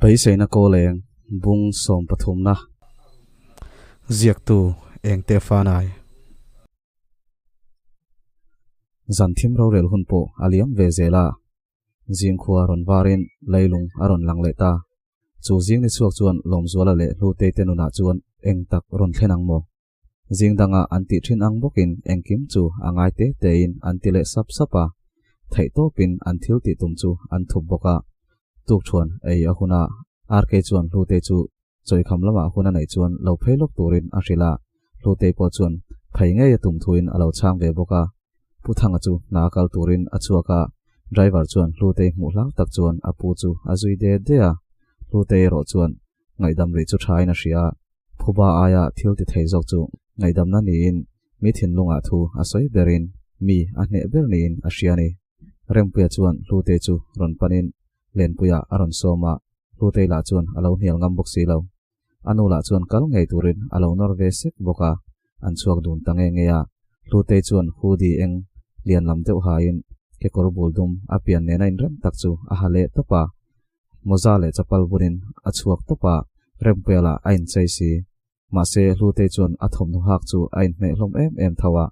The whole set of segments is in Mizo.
Beiseina Kawleng bung sawmpathumna. Ziaktu Engte Fanai. Zan thim rorel hun pawh a liam ve zel a, zingkhua rawn varin leilung a rawn lang leh ta. Chu zing ni chhuak chuan Lawmzuala leh Hlutei te nunah chuan eng tak rawn thlen ang maw? Zing danga an tih thin ang bawkin engkim chu a ngai te tein an ti leh sap sap a, theihtawpin an thil tih tum chu an thup bawk a. Tukṭhuan ei a hun a, RK chuan Hlutei chu chawikham lamah hun a neih chuan lo phei lawk turin a hrilh a, Hlutei pawh chuan phei ngei a tum thuin a lo chhang ve bawk a. Pu Thanga chu hna kal turin a chhuak a, driver chuan Hlutei hmuh hlau tak chuan a pu chu a zui de de a, Hlutei erawh chuan ngaihdam rih chu thain a hria. Phuba aia thil ti thei zawk chu ngaihdamna niin mi thinlungah thu a sawi berin mi a hneh ber niin a hria a ni. Rempuia chuan Hlutei chu rawn panin Lenpuia a rawn sawm a, Hlutei lah chuan a lo hnial ngam bawk si lo. A nu lah chuan kal ngei turin a lo nawr ve sek bawk a, an chhuak dun ta nge nge a. Hlutei chuan hoodie eng lian lam deuh hain kekawr bul dum a pian nena inrem tak chu a ha leh tawp a. Mawza leh chapal bunin a chhuak tawp a, Rempuia lah a inchei si. Mahse, Hlutei chuan a thawmhnaw hak chu a inhmeh hlawm em em tho a,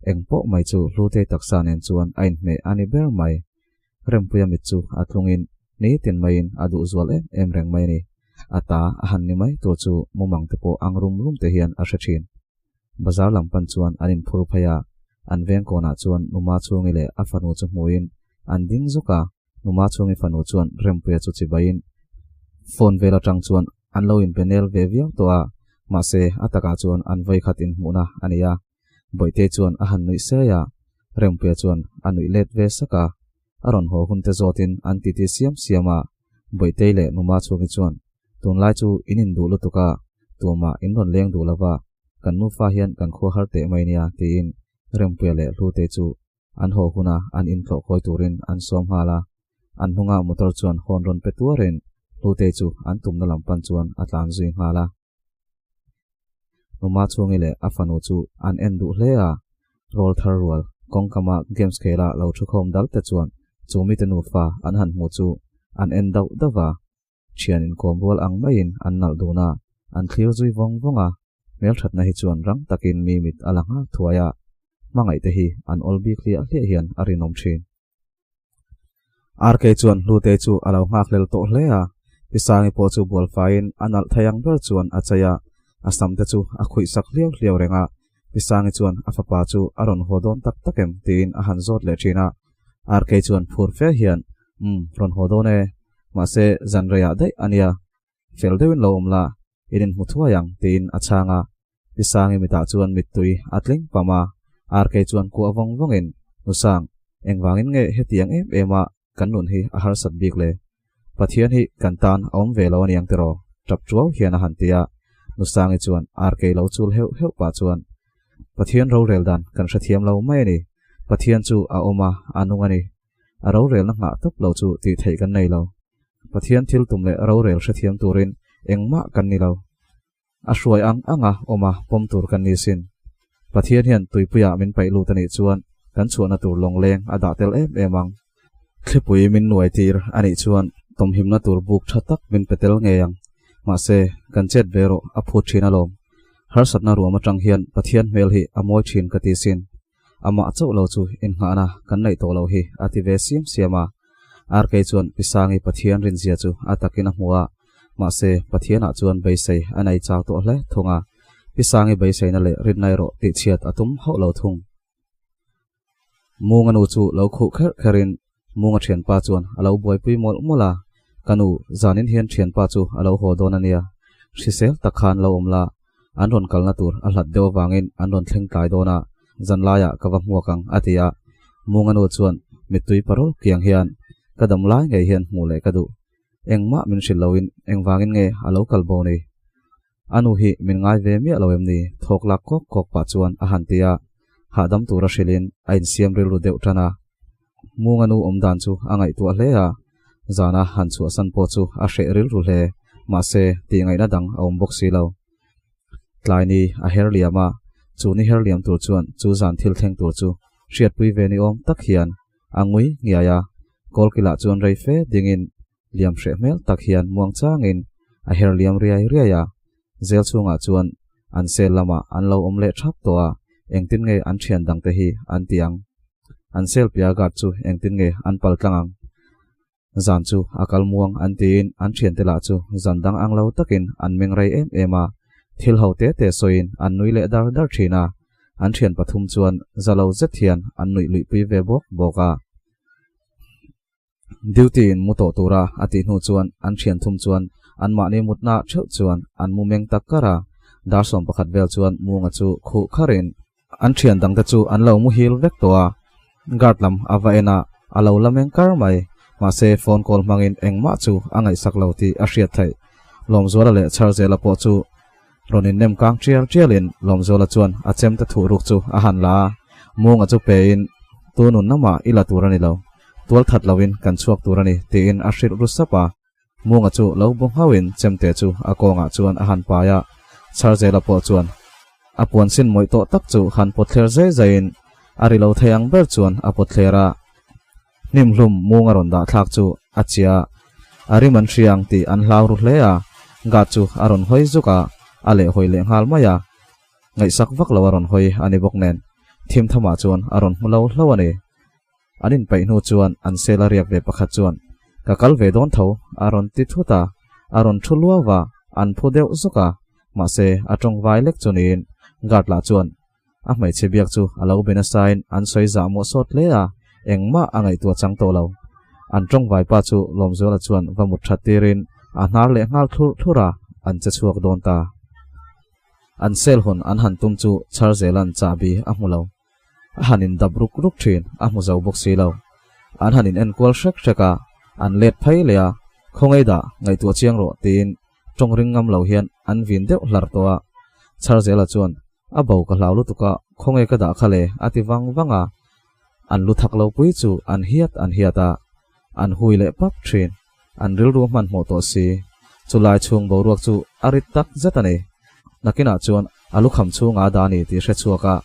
eng pawh mai chu Hlutei taksa nen chuan a inhmeh a ni ber mai. Rempuia mit chu a tlungin nitin maiin a duh zual em em reng mai a ni. A ta a han ni mai tur chu mumang te pawh ang rum rum te hian a hre thin. Bazar lam pan chuan an inphur phei a, an veng kawnah chuan numa chhungi leh a fanu chu hmuin an ding zuk a, Numa chhungi fanu chuan Rempuia chu chibaiin phone vel atang chuan an lo inbe nel ve viau tawh a, mahse a takah chuan an vawikhat inhmuhna a ni a. Bawihtei chuan a han nuih sei a, Rempuia chuan a nuih let ve sak a. A rawn haw hun te zawtin an titi siam siam a, Bawihtei leh Numa chhungi chuan, Tunlai chu in induh lutuk a, tumah in rawn leng duh lova, kan nufa hian kan khua har teh mai nia, tiin Rempuia leh Hlutei chu An haw huna an intlawh kawi turin an sawm nghal a, an hnunga motor chuan hawn rawn pe tuarin Hlutei chu an tumna lam pan chuan a tlan zui nghal a. Numa chhungi leh a fanu chu an en duh hle a, rawl thar rual kawngkama games khela lo thukhawm dal te chuan chu mite nufa an han hmuh chu an en dauh dauh va, Thian inkawm rual ang maiin an nalh dun a, an thlir zui vawng vawng a, hmelthatna hi chuan rang takin mi mit a la nghal thuai a, hmangaihte hi an awl bik hliah hliah hian a rinawm thin. RK chuan Hlute chu a lo nghakhlel tawh hle a, Pisangi pawh chu bualfaiin a nalh thei ang ber chuan a chei a, a samte chu a khuih sak hliau hliau reng a, Pisangi chuan a fapa chu a rawn haw dawn tak tak em tiin a han zawt leh thin a, RK chuan phur fe hian, Umm, rawn haw dawn e, mahse zan reiah daih a nia, fel deuhin lo awm la, in inhmu thuai ang tiin a chhang a. Pisangi mitah chuan mittui a tling pam a, RK chuan kuah vawng vawngin, Nusang, engvangin nge hetiang em em a kan nun hi a harsat bik le? Pathian hi kan tan a awm ve lo a niang tiraw? Tap tuau hian a han ti a. Nusangi chuan RK lo chul heuh heuh pah chuan, Pathian rorel dan kan hrethiam lo mai a ni. Pathian chu a awm a, a nung a ni. A rorelna nghah tawp lo chu tih theih kan nei lo. Pathian thil tum leh rorel hrethiam turin engmah kan ni lo. A hruai ang anga awm a pawm tur kan ni sin. Pathian hian tuipuiah min paih lut a nih chuan kan chhuahna tur lawngleng a dah tel em em ang. Thlipui min nuai tir a nih chuan tawmhimna tur buk tha tak min pe tel ngei ang. Mahse, kan chet ve rawh a phut thin alawm. Harsatna ruam atang hian Pathian hmel hi a mawi thin ka ti sin. Amah chauh lo chu inngahna kan neih tawh loh hi a ti ve siam siam a. RK chuan Pi Sangi Pathian rinzia chu a takin a hmu a, mahse Pathianah chuan beisei a nei chau tawh hle thung a. Pi Sangi beiseina leh rinna erawh tihchhiat a tum hauh lo thung. Munga nu chu lo khuh kherh kherin Munga thianpa chuan a lo buaipui mawlh mawlh a, Ka nu, zanin hian thianpa chu a lo haw dawn a nia. Hrisel tak khan lo awm la, an rawn kalna tur a hlat deuh avangin an rawn thleng tlai dawn a, zanlaiah ka va hmuak ang, a ti a. Munga nu chuan mittui parul kiang hian, Ka dam lai ngei hian hmuh leh ka duh. Engmah min hrilh loin engvangin nge a lo kal bo ni? A nu hi min ngai ve miah lo em ni? Thawk lak kawk kawk pah chuan a han ti a, hahdam tura hrilhin a insiam rilru deuh tan a. Munga nu awm dan chu a ngaihtuah hle a, zana han chhuahsan pawh chu a hreh rilru hle, mahse tih ngaihna dang a awm bawk si lo. Tlai ni a her liam a, chu ni her liam tur chuan chu zan thil thleng tur chu hriatpui ve ni awm tak hian a ngui ngiai a, kawlkilah chuan rei fe dingin. liam hreh hmel tak hian muang changin a her liam riai riai a. Zel chhungah chuan an cell lamah an lo awm leh thap tawh a, engtin nge an thian dangte hi an ti ang? An cell piah guard chu engtin nge an pal tlang ang? Zan chu a kal muang an tiin an thiante lah chu zan dang ang lo takin an meng rei em em a, thil ho te te sawiin an nui leh dar dar thin a, an thian pathum chuan za lo zet hian an nuih luihpui ve bawk bawk a. Duty in mu tawh tura a tih hnu chuan an thian thum chuan anmahni mutna theuh chuan an mu meng tak kar a, dar 11 vel chuan Munga chu khuh kharin An thian dangte chu an lo muhil vek tawh a, guard lam a va en a, a lo la meng kar mai. Mahse, phone call hmangin engmah chu a ngaihsak lo tih a hriat theih. Lawmzuala leh Chharzela pawh chu rawn innem kang tial tialin Lawmzuala chuan a chemte thuh ruk chu a han la a, Munga chu pein, Tu nun namah i la tur a ni lo, tual that loin kan chhuak tur a ni, tiin a hrilh ru sap a. Munga chu lo bu nghauhin chemte chu a kawngah chuan a han pai a, Chharzela pawh chuan a puan sin mawih tawh tak chu han pawt thler zai zaiin a ri lo thei ang ber chuan a pawt thler a. Hnim hlum Munga rawn dah thlak chu a chia a rim an hria ang tih an hlau ru hle a, Guard chu a rawn hawi zuk a, a leh hawi leh nghal mai a. Ngaihsak vak lo a rawn hawi a ni bawk nen thim thamah chuan a rawn hmu lo hlo a ni. An inpeih hnu chuan an sel a riak ve pakhat chuan, Ka kal ve dawn tho, a rawn ti thut a, a rawn thu luau va, an phu deuh zuk a, mahse a tawng vai lek chu niin guard lah chuan a hmeichhe biak chu a lo be nasain an sawi zah mawh sawt hle a, engmah a ngaihtuah chang tawh lo. An tawng vai pa chu Lawmzuala chuan va mut that tirin a hnar leh nghal thlurh thlurh a, an che chhuak dawn ta. An sel hawn an han tum chu Chharzela'n chahbi a hmu lo. A han in dap ruk ruk thin, a hmu zo bawk si lo. An han in enkual hrek hrek a, an let phei leh a, Khawngaih dah, ngaihtuah chiang rawh, tiin tawng ring ngam lo hian an vin deuh hlar tawh a. Chharzela chuan, A bo ka hlau lutuk a, khawngaih ka dah kha le, a ti vang vang a. An lu thak lo pui chu an hiat an hiat a, an hui leh pap thin. An rilru hmanhmawh tawh si. Chulai chhung boruak chu a rit tak zet a ni. Nakinah chuan a lukham chhunga a dah a ni tih hre chhuak a,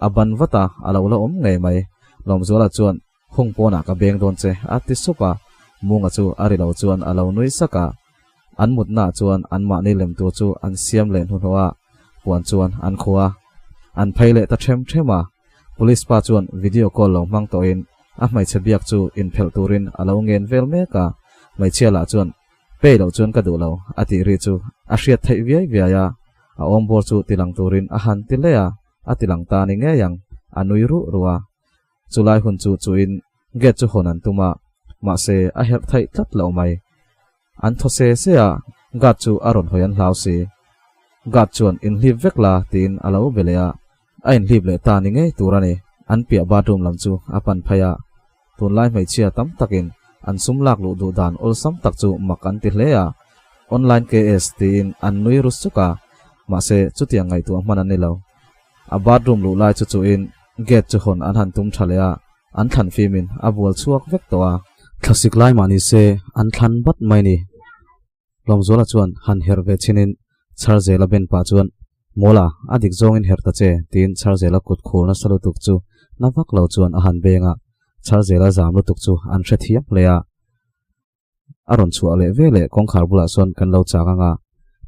a ban vat a, a lo la awm ngei mai. Lawmzuala chuan, Hung pawnah ka beng dawn che, a ti sup a. Munga chu a ri lo chuan a lo nui sak a. An mutnaah chuan anmahni lem tur chu an siam leh hnuhnawh a, puan chuan an khuh a. An phei leh ta ṭhem ṭhem a. Police pa chuan video call lo hmang tawhin a hmeichhe biak chu inphelh turin a lo ngen vel mek a, hmeichhia lah chuan pay loh chuan ka duh lo a tih ri chu a hriat theih viai viai a, a awmbawr chu tilang turin a han ti leh a, a tilang ta ni ngei ang, a nui ruh ruh a. Chulai hun chu chuin gate chu hawn an tum a, mahse a herh theih tlat loh mai. An thaw se se a, guard chu a rawn hawi an hlau si. Guard chuan inhlip vek la tiin a lo be leh a, a inhlip leh ta ni ngei tur a ni. An piah bathroom lam chu a pan phei a, tunlai hmeichhia tam takin an sum lak luh duh dan awlsam tak chu mak an ti hle a, online KS tiin an nui ru suk a, mahse chutiang ngaihtuah hman an ni lo. A bathroom luh lai chu chuhin gate chu hawn an han tum tha leh a, an thlan fimin a bual chhuak vek tawh a. Thlasik lai mah ni se an thlan bat mai ni. Lawmzuala chuan han herh ve chhinin Chharzela ben pah chuan, Mawla, a dik zawngin herh ta che, tiin Chharzela kut khur nasa lutuk chu na vak lo chuan a han beng a. Chharzela zam lutuk chu an hrethiam hle a. A rawn chhuah leh ve leh kawngkhar bulah chuan kan lo chak ang a,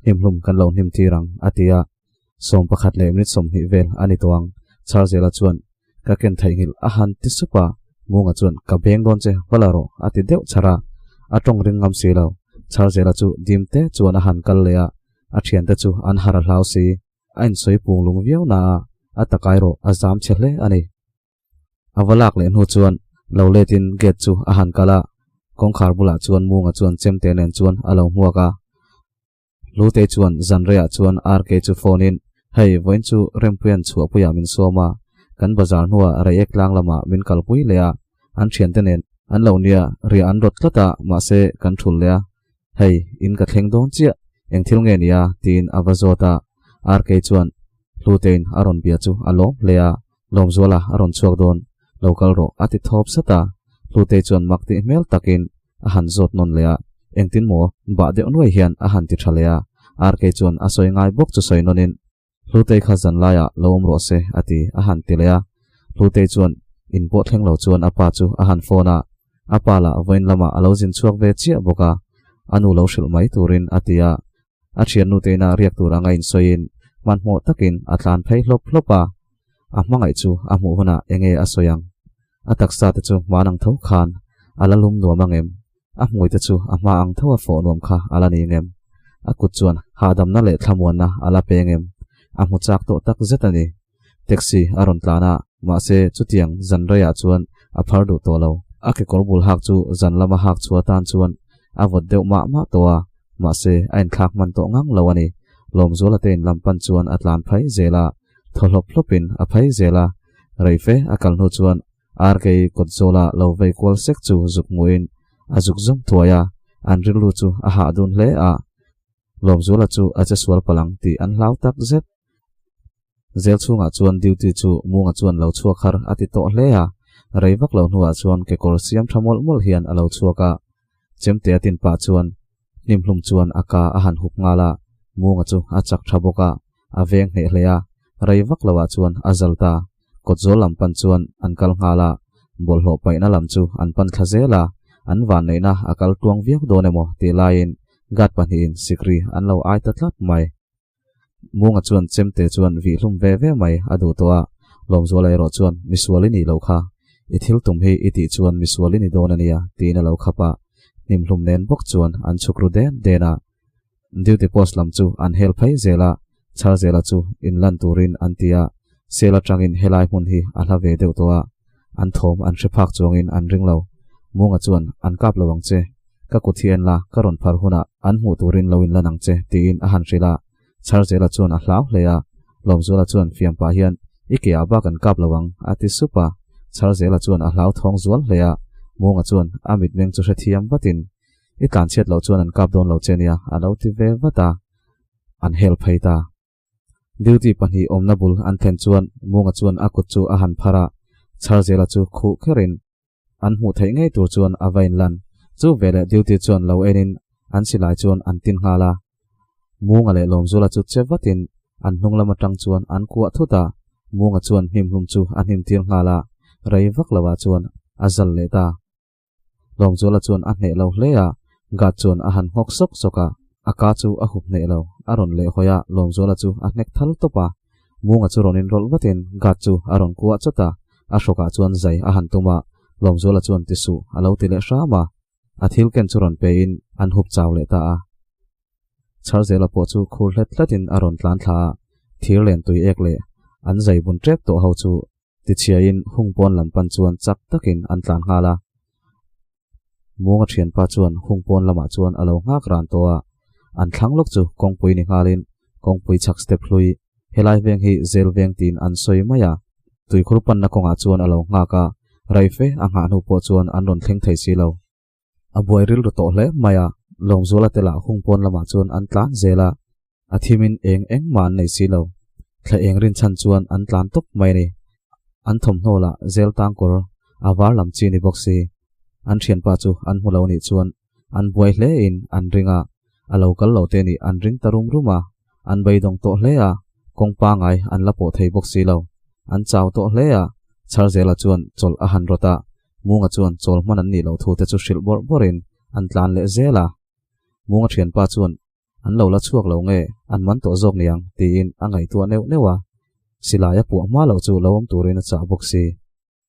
hnimhlum kan lo hnim tir ang, a ti a. 11 leh minute 20 vel a ni tawh ang, Chharzela chuan ka ken theihnghilh a han ti sup a, Munga chuan ka beng dawn che va la rawh a ti deuh chhar a, a tawng ring ngam si lo. Chharzela chu dim te chuan a han kal leh a, a thiante chu an har a hlau si, a insawi pung lung viau na a, a takai rawh a zam chhe hle a ni. A va lak leh hnu chuan lo letin gate chu a han kal a, kawngkhar bulah chuan Munga chuan chemte nen chuan a lo hmuak a. Hlutei chuan zanreiah chuan RK chu phone in, Hei, vawiin chu Rempuia'n chhuahpuiah min sawm a, kan bazar hnuah Reiek tlang lamah min kalpui leh a, an thiante nen an lo nia, riah an rawt tlat a, mahse kan thul leh a, hei, in ka thleng dawn chiah, eng thil nge nia? tiin a va zawt a. RK chuan Hlutei'n a rawn bia chu a lawm hle a, Lawmzuala a rawn chhuak dawn, lo kal rawh a ti thawp sat a. Hlutei chuan mak tih hmel takin a han zawt nawn leh a, engtin maw bah deuh nuai hian a han ti tha leh a. RK chuan a sawi ngai bawk chu sawi nawnin, Hlutei kha zan laiah lo awm rawh se a ti a han ti leh a. Hlutei chuan in pawh thleng lo chuan a pa chu a han phone a, a pa lah vawiin lamah a lo zin chhuak ve chiah bawk a. A nu lo hrilh mai turin a ti a. A thiannu te ina riak tur anga insawiin hmanhmawh takin a tlan phei hlawp hlawp a. A hmangaih chu a hmuh hunah enge a sawi ang? A taksa te chu hman ang tho khan a la lum nuam ang em? A hmui te chu a hma ang tho a fawh nuam kha a la ni ngem? A kut chuan hahdamna leh thlamuanna a la pe ngem? A hmu chak tawh tak zet a ni. Taxi a rawn tlan a, mahse chutiang zan reiah chuan a phar duh tawh lo. A kekawr bul hak chu zan lama hak chhuah atan chuan a vawt deuh mah mah tawh a, mahse a inthlak hman tawh ngang lo a ni. Lawmzuala te in lam pan chuan a tlan phai zel a, thaw hlawp hlawpin a phei zel a, reife a kal hnu chuan Arkei kawt zawla lo vei kual sek chu zuk hmuhin a zuk zawm thuai a, an rilru chu a hah dun hle a, Lawmzuala chu a che sual palh ang tih an hlau tak zet. Zel chhungah chuan duty chu Munga chuan lo chhuak har a ti tawh hle a, rei vak lo hnuah chuan kekawr siam tha mawlh mawlh hian a lo chhuak a, chemte a tin pah chuan hnimhlum chuan a ka a han hup nghal a, Munga chu a chak tha bawk a, a veng hneh hle a, rei vak loah chuan a zal ta. Kawtzawl lam pan chuan an kal nghal a, bawlhhlawh paihna lam chu an pan thla zel a, an vanneihna a kal tuang viau dawn emaw tih laiin guard pahnihin sikri an lo ai ta tlat mai. Munga chuan chemte chuan vih hlum ve ve mai a duh tawh a, Lawmzuala erawh chuan misual i nih loh kha, i thil tum hi i tih chuan misual i ni dawn a nia tiin a lo khap a, hnimhlum nen bawk chuan an chhuk ru den den a. Duty post lam chu an hel phei zel a, Chharzela chu inlan turin an ti a, sel atangin helai hmun hi a hla ve deuh tawh a, an thawm an hre phak chuangin an ring lo. Munga chuan, An kap lo ang che, ka kut hi en la, ka rawn phar hunah an hmuh turin lo inlan ang che, tiin a han hrilh a. Chharzela chuan a hlau hle a, Lawmzuala chuan fiam pah hian, I ke ah bak an kap lo ang, a ti sup a. Chharzela chuan a hlau thawng zual hle a, Munga chuan a mitmeng chu hrethiam vatin, I tlan chhiat loh chuan an kap dawn lo che nia, a lo ti ve vat a. An hel phei ta. Duty pahnih awmna bul an thlen chuan Munga chuan a kut chu a han phar a, Chharzela chu khuh kherin an hmuh theih ngei tur chuan a va inlan. Chu veleh duty chuan lo enin an silai chuan an tin nghal a. Munga leh Lawmzula chu che vatin an hnung lam atang chuan an kuah thut a, Munga chuan hnimhlum chu a hnimtir nghal a, rei vak loah chuan a zal leh ta. Lawmzuala chuan a hneh lo hle a, Guard chuan a han nghawk sawk sawk a, a ka chu a hup hneh lo, a rawn leh hawi a, Lawmzuala chu a hnek thal tawp a, Munga chu rawn inrawlh vatin Guard chu a rawn kuah chawt a, a hrawkah chuan zai a han tum a, Lawmzuala chuan ti suh a lo ti leh hram a, a thil ken chu rawn pein an hup chau leh ta a. Chharzela pawh chu khur hlet hletin a rawn tlan thla a, thir len tui ek leh an zai bun tep tawh ho chu Tichhiain hung pawn lam pan chuan chak takin an tlan nghal a. Muanga thianpa chuan hung pawn lamah chuan a lo nghak ran tawh a, an thlang lawk chu kawngpui ni nghalin kawngpui chhak step hlui helai veng hi zel veng tiin an sawi mai a. Tuikhur panna kawngah chuan a lo nghak a, reife a nghah hnu pawh chuan an rawn thleng thei si lo. A buai rilru tawh hle mai a, Lawmzuala te lah hung pawn lamah chuan an tlan zel a, a thimin eng engmah an nei si lo. Thla eng rinchhan chuan an tlan tawp mai a ni. An thawmhnaw lah zel tangkawr a var lam chi ni bawk si. An thianpa chu an hmu lo nih chuan an buai hle in an ring a, a lo kal lo te nih an ring ta rum rum a, an beidawng tawh hle a, kawng pangai an la pawh thei bawk si lo. An chau tawh hle a, Chharzela chuan chawlh a han rawt a, Munga chuan chawl hman an nih loh thu te chu hrilh bawrh bawrhin an tlan leh zel a. Munga thianpa chuan an lo la chhuak lo nge an man tawh zawk niang tiin a ngaihtuah neuh neuh a. Silai a puah hma loh chu lo awm turin a chah bawk si.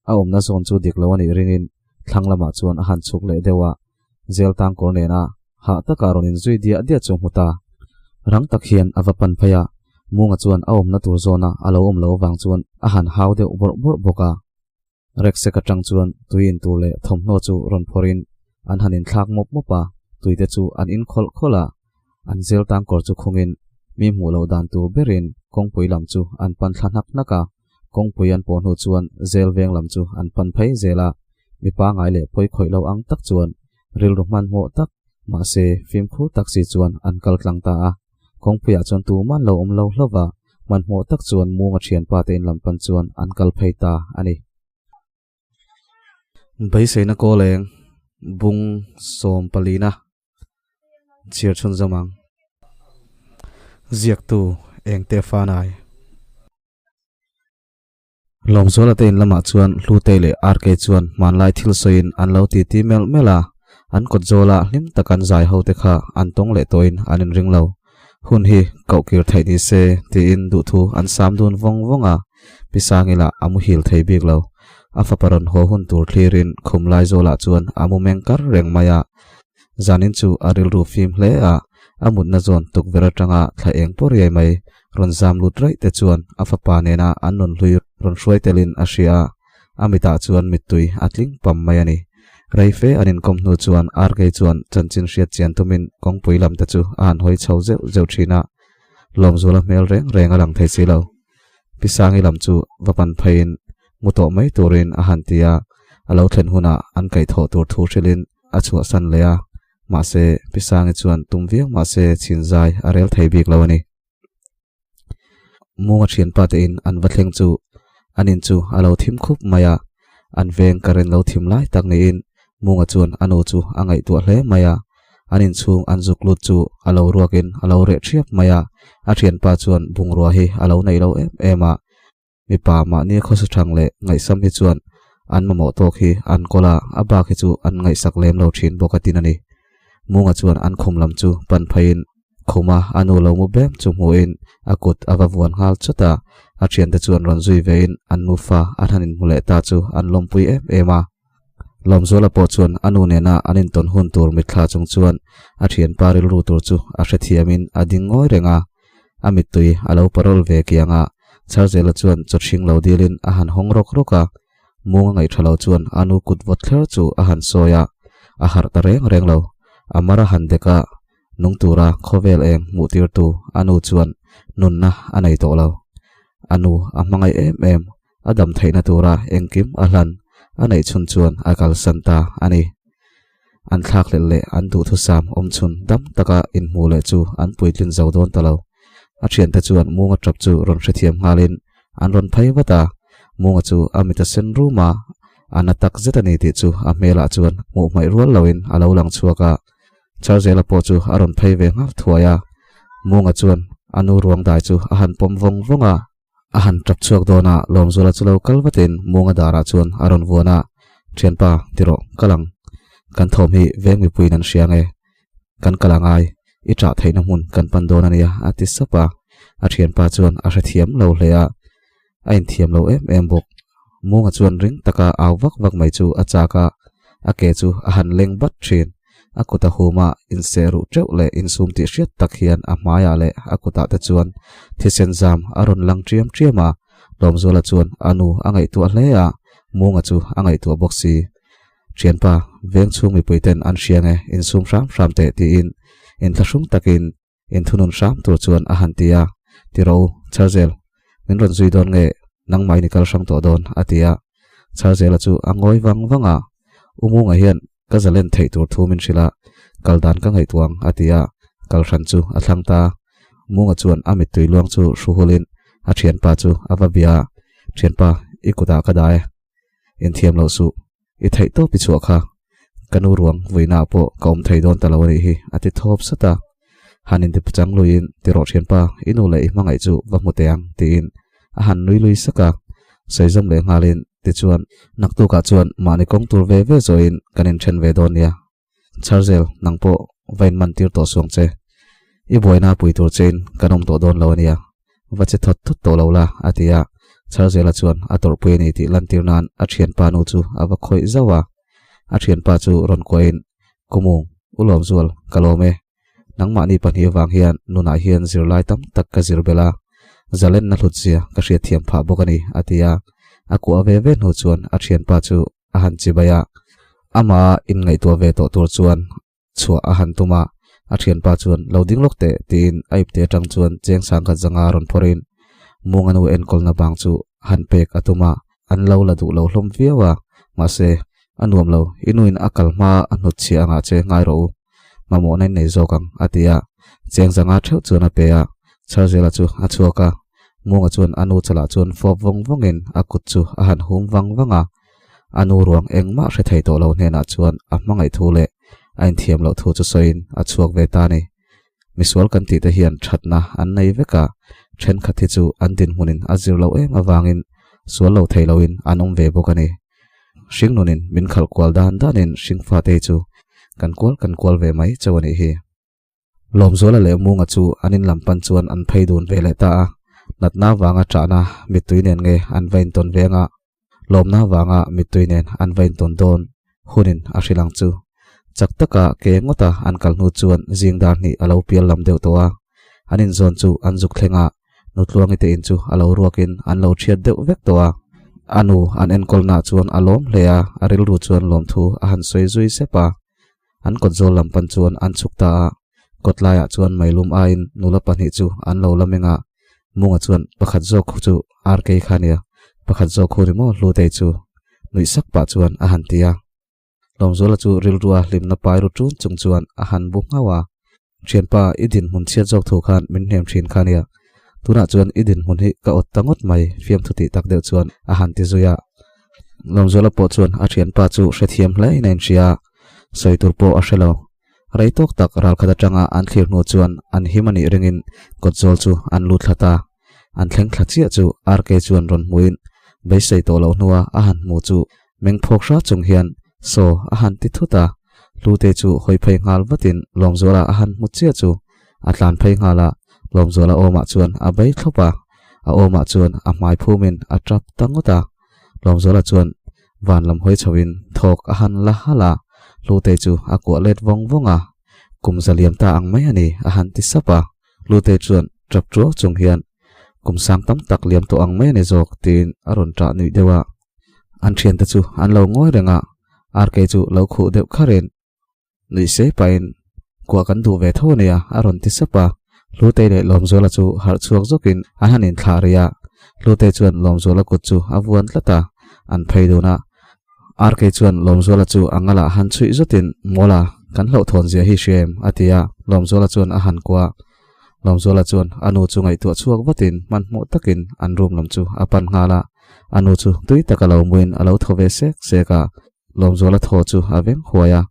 A awmna zawn chu dik lo a nih ringin thlang lamah chuan a han chhuk leh deuh a. Zel tangkawr nena hah taka rawn inzui diah diah chu hmu ta. Rang tak hian a va pan phei a, Munga chuan a awmna tur zawna a lo awm lo avang chuan a han hau deuh bawrh bawrh bawk a. Reksek atang chuan tui in tur leh thawmhnaw chu rawn phawrhin an han inthlak mawp mawp a, tuite chu an in khawlh khawlh a. An zel tangkawr chu khungin mi hmuh loh dan tur berin kawngpui lam chu an pan thla hnak hnak a. Kawngpui an pawh hnu chuan zel veng lam chu an pan phei zel a, mi pangai leh pawi khawih lo ang tak chuan rilru hmanhmawh tak, mahse fimkhur tak si chuan an kal tlang ta a. Kawngpuiah chuan tuman lo awm lo hlauh va, hmanhmawh tak chuan Munga thianpa te in lam pan chuan an kal phei ta a ni. Beiseina kawleng bung sawmpalina chhiar chhunzawm ang. Ziaktu Engte Fanai. Lawmzuala te in lamah chuan Hlutei leh RK chuan hmanlai thil sawiin an lo titi melh melh a. An kawt zawla hlim tak an zai ho te kha an tawng leh tawhin an inring lo. Hun hi koh kir theih ni se tiin duhthu an sam dun vawng vawng a, Pi Sangila a muhil thei bik lo. A fapa rawn haw hun tur thlirin khum lai zawlah chuan a mu meng kar reng mai a. Zanin chu a rilru fim hle a, a mutna zawn tukverh atanga thla eng pawh riai mai rawn zam lut raih te chuan a fapa nena an rawn hlui rawn hruai telin a hria a, a mitah chuan mittui a tling pam mai a ni. Rei fe an inkawm hnu chuan RK chuan chanchin hriat chian tumin kawngpui lam te chu a han hawi chho zeuh zeuh thin a, Lawmzuala hmel reng reng a lang thei si lo. Pi Sangi lam chu va pan pheiin mu tawh mai turin a han ti a, a lo thlen hunah an kaihthawh tur thu hrilhin a chhuahsan leh a, mahse Pi Sangi chuan tum viau mahse chhinzai a rel thei bik lo a ni. Munga thianpa te in an va thleng chu an in chu a lo thim khup mai a, an veng current lo thim lai tak niin Munga chuan a nu chu a ngaihtuah hle mai a, an inchhung an zuk lut chu a lo ruakin a lo reh thiap mai a, a thianpa chuan bungrua hi a lo neih lo em em a, mipa mahni khawsa thang leh ngaihsam hi chuan an mamawh tawk hi an kawl a, a bak hi chu an ngaihsak lem lo thin bawk a tin a ni. Munga chuan an khum lam chu pan pheiin khuma a nu lo mu bem chu hmuhin a kut a va vuan nghal chawt a, a thiante chuan rawn zui vein an nufa an han inhmu leh ta chu an lawmpui em em a. Lawmzuala pawh chuan a nu nena an intawn hun tur mitthla chung chuan a thianpa rilru tur chu a hrethiamin a ding ngawi reng a, a mittui a lo parawl ve kiang a, Charzela chuan chawthring lo dilin a han hawng rawk rawk a, Munga ngaihṭha lo chuan a nu kut vawt thler chu a han sawi a, a harh ta reng reng lo. A mar a han dek a, nung tura khawvel eng hmuh tirtu a nu chuan nunna a nei tawh lo. A nu a hmangaih em em, a dam theihna tura engkim a hlan a neih chhun chuan a kalsan ta a ni. An thlakhlelh leh an duhthusam awm chhun dam taka inhmuh leh chu an puitlin zo dawn ta lo. A thiante chuan Munga tap chu rawn hrethiam nghalin an rawn phei vat a, Munga chu a mit a sen rum a, a na tak zet a ni tih chu a hmelah chuan hmuh hmaih rual loin a lo lang chhuak a. Charzela pawh chu a rawn phei ve nghal thuai a, Munga chuan a nu ruang dai chu a han pawm vawng vawng a. A han tap chhuak dawn a, Lawmzuala chu lo kal vatin Munga darah chuan a rawn vuan a, Thianpa, ti rawh, kal ang. Kan thawm hi veng mipuiin an hria nge? Kan kal a ngai, i ṭah theihna hmun kan pan dawn a nia, a ti sap a. A thianpa chuan a hrethiam lo hle a, a inthiam lo em em bawk. Munga chuan ring taka au vak vak mai chu a chak a, a ke chu a han leng bat thin. A kut a hum a, inseh ruh teuh leh insum tih hriat tak hian a hmaiah leh a kutah te chuan thisen zam a rawn lang ṭiam ṭiam a. Lawmzuala chuan a nu a ngaihtuah hle a, Munga chu a ngaihtuah bawk si. Thianpa, veng chhung mipui ten an hria nge, insum hram hram teh tiin inthlahrung takin inthunun hram tur chuan a han ti a, Ti rawh u, Charzel, min rawn zui dawn nge nangmah in i kal hrang tawh dawn? a ti a. Charzela chu a ngawi vang vang a, U Munga hian ka zalen theih tur thu min hrilh a, kal dan ka ngaihtuah ang, a ti a, kal hran chu a thlang ta. Munga chuan a mittui luang chu hru hulin a thianpa chu a va bia a, Thianpa, i kutah ka dah e, inthiam loh suh. I theih tawp i chhuah kha, ka nu ruang vuina ah pawh ka awm thei dawn ta lo a nih hi, a ti thawp sat a. Han inti chang luiin, Ti rawh thianpa, i nu leh i hmangaih chu va hmu teh ang, tiin a han nui lui sak a. Sawi zawm leh nghalin, Tichuan, naktukah chuan mahni kawng tur ve ve zawhin kan inthen ve dawn nia. Charzel, nang pawh va inman tir tawh suang che. I buaina pui tur chein kan awm tawh dawn lo a nia. Va che thawt thawt tawh lo la, a ti a. Charzela chuan a tawrhpui a ni tih lantir nan a thianpa nu chu a va khawih zauh a. A thianpa chu rawn kuahin, Kumung, U Lawmzual, ka lawm e. Nangmahni pahnih avang hian nunah hian zirlai tam tak ka zir belh a, zalenna hlutzia ka hriatthiam phah bawk a ni, a ti a. A kuah ve ve hnu chuan a thianpa chu a han chibai a, amah inngaihtuah ve tawh tur chuan chhuah a han tum a, a thianpa chuan lo ding lawk teh tiin a ipte atang chuan cheng sangkhat zanga rawn phawrhin Munga nu enkawlna bang chu han pek a tum a, an lo la duh lo hlawm viau a, mahse a nuam lo, i nuin a kal hma a hnut chhiah angah che ngai rawh u, mamawhna in nei zawk ang a ti a, cheng zanga theuh chuan a pe a, Charzela chu a chhuak a, Munga chuan a nu chalah chuan fawp vawng vawngin a kut chu a han hum vang vang a, A nu ruang engmah hre thei tawh lo hnenah chuan a hmangaih thu leh a inthiam loh thu chu sawiin a chhuak ve ta a ni. Misual kan tih te hian thatna an nei vek a, thenkhat hi chu an dinhmunin a zir loh em avangin sual lo thei loin an awm ve bawk a ni. Hringnunin min khalh kual dan danin hringfate hi chu. Kan kual kan kual ve mai chauh a nih hi. Lawmzuala leh Munga chu an in lam pan chuan an phei dun ve leh ta a, natna vanga ṭahna mittui nen nge an va intawn ve anga, lawmna vanga mittui nen an va intawn dawn hunin a hrilh ang chu. Chak taka ke ngawta an kal hnu chuan zing dar hnih a lo pial lam deuh tawh a, an inzawn chu an zuk thleng a, Nutluangi te in chu a lo ruakin an lo ṭhiat deuh vek tawh a. A nu an enkawlnaah chuan a lawm hle a, a rilru chuan lawmthu a han sawi zui sep a. An kawtzawl lam pan chuan an chhuk ta a, kawt laiah chuan meilum aiin nula pahnih chu an lo la meng a, Munga chuan pakhat zawk khu chu RK kha nia, pakhat zawk khu ni maw Hlutei chu nuih sak pah chuan a han ti a. Lawmzuala chu rilrua hlimna pai ru ṭun chung chuan a han bu nghauh a, Ṭhianpa, i dinhmun chhiat zawk thu khan min hnem ṭhin kha nia, tunah chuan i dinhmun hi ka awt ta ngawt mai fiamthu tih tak deuh chuan a han ti zui a. Lawmzuala pawh chuan a ṭhianpa chu hrethiam hle in a inhria a, sawi tur pawh a hre lo. Rei tawk tak ralkhat aṭanga an thlir hnu chuan an him a nih ringin kawtzawl chu an lut thla ta. An thleng thla chiah chu RK chuan rawn hmuin beisei tawh loh hnua a han hmu chu meng phawk hra chung hian saw a han ti thut a. Hlute chu hawi phei nghal vatin Lawmzuala a han hmu chiah chu a tlan phei nghal a, Lawmzuala awmah chuan a bei thlawp a, a awmah chuan a hmai phumin a tap ta ngawt a. Lawmzuala chuan van lam hawi chhoin thawk a han la halh a, Hlutei chu a kuah let vawng vawng a, Kum za liam ta ang mai a ni, a han ti sap a. Hlutei chuan tap tuau chung hian, Kum sang tam tak liam tawh ang mai a ni zawk, tiin a rawn ṭah nuih deuh a. An ṭhiante chu an lo ngawi reng a, Arkei chu lo khuh deuh kharin, Nuih se pahin kuah kan duh ve tho a nia a rawn ti sap a. Hlutei leh Lawmzuala chu harh chhuak zawkin an han inthlah rih a. Hlutei chuan Lawmzuala kut chu a vuan tlat a, an phei dun a. RK chuan Lawmzuala chu a ngalah han chhuih zawtin Mawla, kan hlauhthawn zia hi hria em? a ti a, Lawmzuala chuan a han kuah a. Lawmzuala chuan a nu chu ngaihtuah chhuak vatin hmanhmawh takin an room lam chu a pan nghal a. A nu chu tui taka lo muin a lo thaw ve sek sek a. Lawmzuala thaw chu a veng huai a,